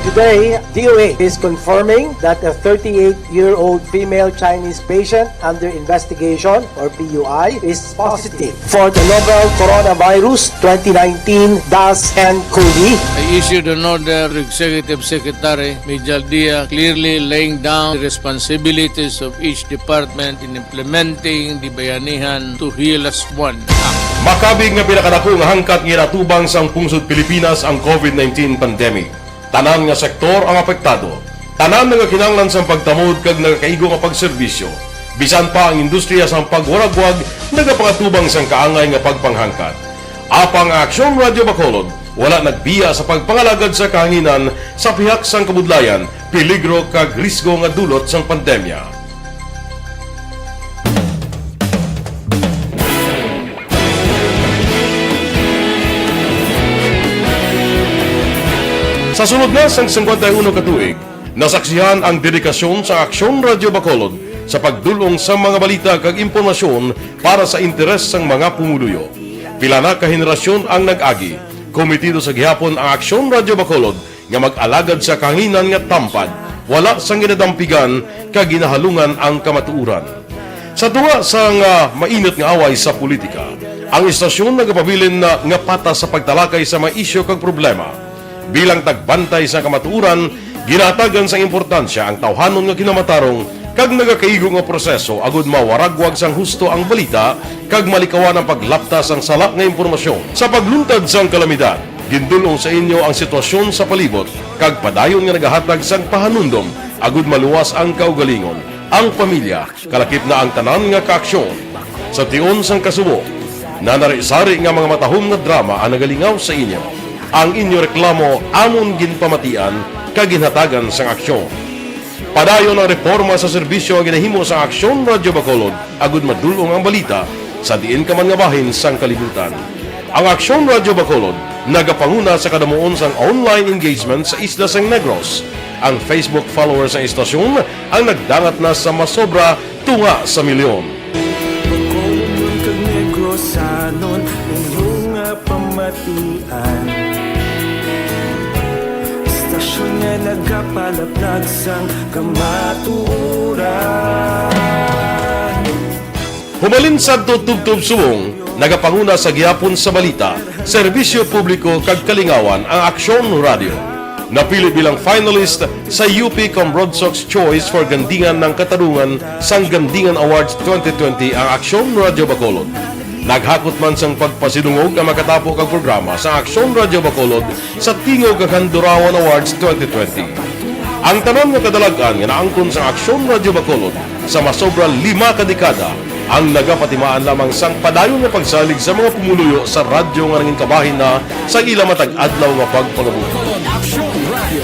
Today, D O A is confirming that a thirty-eight-year-old female Chinese patient under investigation, or P U I, is positive for the novel coronavirus twenty nineteen dash N cov. I issued an order to Executive Secretary Mijal Dia, clearly laying down the responsibilities of each department in implementing the Bayanihan to Heal As One Act. Makabig nga pinakadako nga hangkat nga ginatubang sang pungsod Pilipinas ang COVID nineteen pandemic. Tanan nga sektor ang apektado. Tanan nagakinahanglan sang pagtamod kag nagakaigo nga pagserbisyo. Bisan pa ang industriya sang pagwaragwag nagapakatubang sang kaangay nga pagpanghangkat. Apang ang Aksyon Radio Bacolod wala nagbiya sa pagpangalagad sa kahanginan sa pihak sang kabudlayan, peligro kag risgo nga dulot sang pandemya. Sa sulod na sang singkwenta y uno ka tuig, nasaksihan ang dedikasyon sa Aksyon Radio Bacolod sa pagdul-ong sa mga balita kag impormasyon para sa interes sang mga pumuluyo. Pila na ka henerasyon ang nag-agi. Komitido sa gihapon ang Aksyon Radio Bacolod nga mag-alagad sa kahanginan nga tampad, wala sang ginadampigan kag ginahalungan ang kamatuoran. Sa tunga sang, ah, mainit nga away sa politika, ang istasyon nagapabilin na nga patas sa pagtalakay sa mga isyu kag problema. Bilang tagbantay sa kamatuoran, ginahatagan sang importansya ang tawhanon nga kinamatarong kag nagakaigo nga proseso agud mawaragwag sang husto ang balita kag malikawan ang paglapta sang sala nga impormasyon. Sa pagluntad sang kalamidad, gindul-ong sa inyo ang sitwasyon sa palibot kag padayon nga nagahatag sang pahanumdom agud maluwas ang kaugalingon, ang pamilya, kalakip na ang tanan nga kaaksyon. Sa tion sang kasubo, nanari-sari nga mga matahom nga drama ang nagalingaw sa inyo. Ang inyo reklamo amon ginpamatian kag ginhatagan sang aksyon. Padayon ang reporma sa serbisyo nga ginahimo sa Aksyon Radio Bacolod agud madul-ong ang balita sa diin ka man nga bahin sang kalibutan. Ang Aksyon Radio Bacolod nagapanguna sa kadamuon sang online engagement sa isla sang Negros. Ang Facebook followers sang istasyon ang nagdangat na sa masobra tunga sa milyon. Bacolod kag Negrosanon, inyo nga pamatian. Istasyon nga nagapalaplag sang kamatuoran. Humalin sadto tubtob subong, nagapanguna sa gihapon sa balita, serbisyo publiko kag kalingawan ang Aksyon Radio. Napili bilang finalist sa U P Cambrodsoc's Choice for Gandingan ng Katarungan sang Gandingan Awards twenty twenty ang Aksyon Radio Bacolod. Naghakot man sang pagpasidungog ang makatapo kag programa sa Aksyon Radio Bacolod sa Tingog kag Handurawan Awards twenty twenty. Ang tanan nga kadalag-an nga naangkon sang Aksyon Radio Bacolod sa masobra lima ka dekada ang nagapatimaan lamang sang padayon nga pagsalig sa mga pumuluyo sa radyo nga nangin kabahin na sa ila matag adlaw nga pagpangabuhi. Bacolod Aksyon Radio.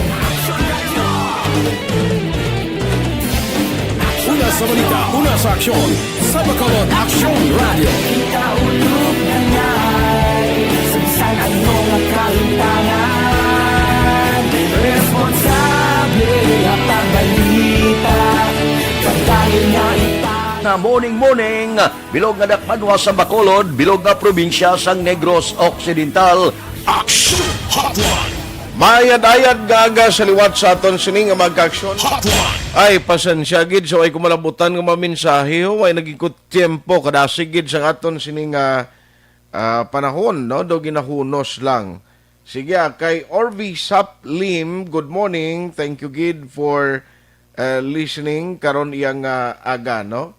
Una sa balita, una sa aksyon, sa Bacolod Aksyon Radio. Kita ulog na ngay, sa bisan ano nga kalimtangan, responsable nga pagbalita, pagdayon nga ita- Na morning, morning, bilog nga dakbanwa sa Bacolod, bilog nga probinsya sang Negros Occidental. Action Hotline. Maayad-ayad nga aga sa liwat sa aton sini nga mga kaaksyon. Hotline. Ay, pasensya gid sa way ko malabutan nga mga mensahe, ho, way nagikot tiyempo, kadasig gid sa aton sini nga, ah, panahon, no? Do ginahunos lang. Sige, ah, kay Orvi Sap Lim, good morning. Thank you gid for, uh, listening karon iyang, ah, aga, no?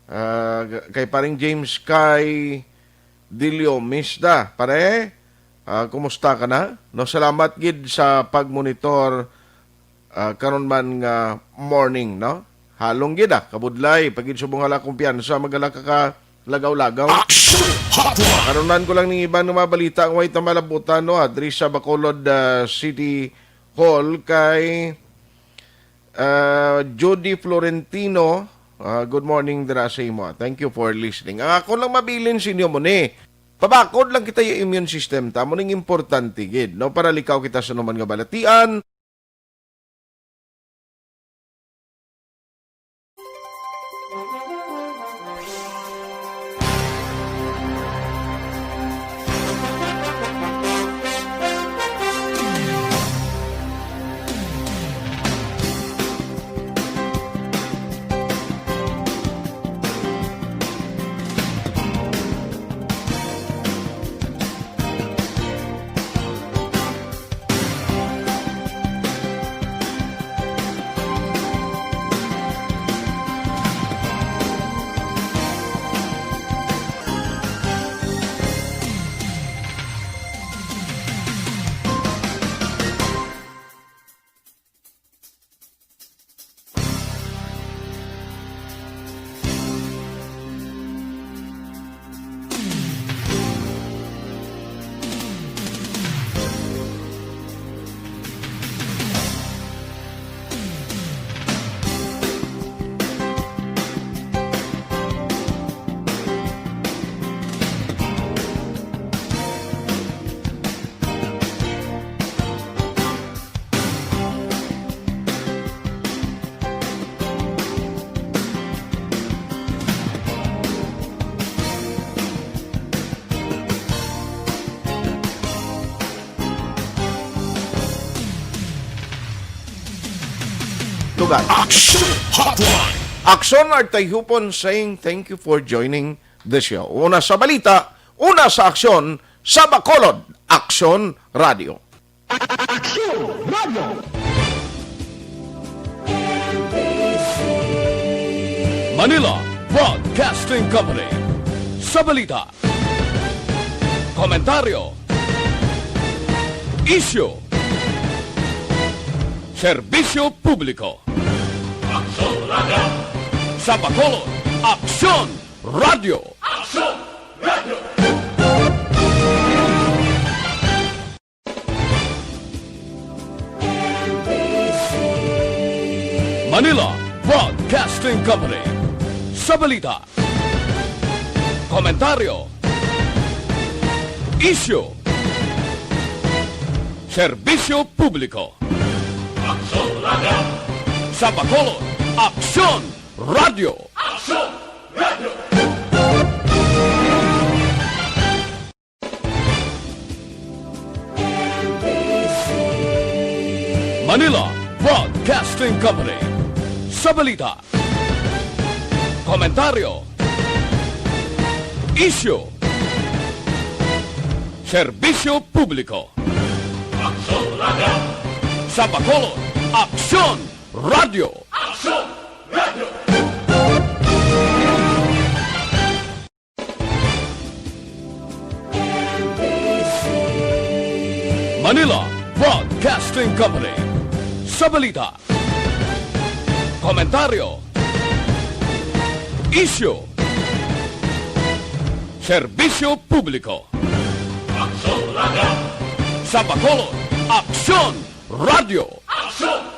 Ah, kay paring James kay Dilio Misda, pare, ah, kumusta ka na? No, salamat gid sa pagmonitor, ah, karon man nga morning, no? Halong gid, ah, kabudlay, pagid subong hala kumpiyansa, magala ka ka lagaw-lagaw. Action Hotline! Karunan ko lang ning iban nga mga balita nga way ta malabutan, no? Adri sa Bacolod, ah, City Hall kay, ah, Judy Florentino. Ah, good morning dira sa imo. Thank you for listening. Ang ako lang mabilin sa inyo mo ni, pabakod lang kita yung immune system ta, mo ning importante gid, no? Para likaw kita sa numan nga balatian. Lugar. Action Hotline! Action Artay Hupon saying thank you for joining the show. Una sa balita, una sa aksyon, sa Bacolod, Aksyon Radio. Aksyon Radio. Manila Broadcasting Company. Sa balita, komentaryo, isyu, serbisyo publiko. Aksyon Radio. Sa Bacolod, Aksyon Radio. Aksyon Radio. Manila Broadcasting Company. Sa balita, komentaryo, isyu, serbisyo publiko. Aksyon Radio. Sa Bacolod, Aksyon Radio. Aksyon Radio. Manila Broadcasting Company. Sa balita, komentaryo, isyu, serbisyo publiko. Aksyon Radio. Sa Bacolod, Aksyon Radio. Aksyon Radio. Manila Broadcasting Company. Sa balita, komentaryo, isyu, serbisyo publiko. Aksyon Radio. Sa Bacolod, Aksyon Radio. Aksyon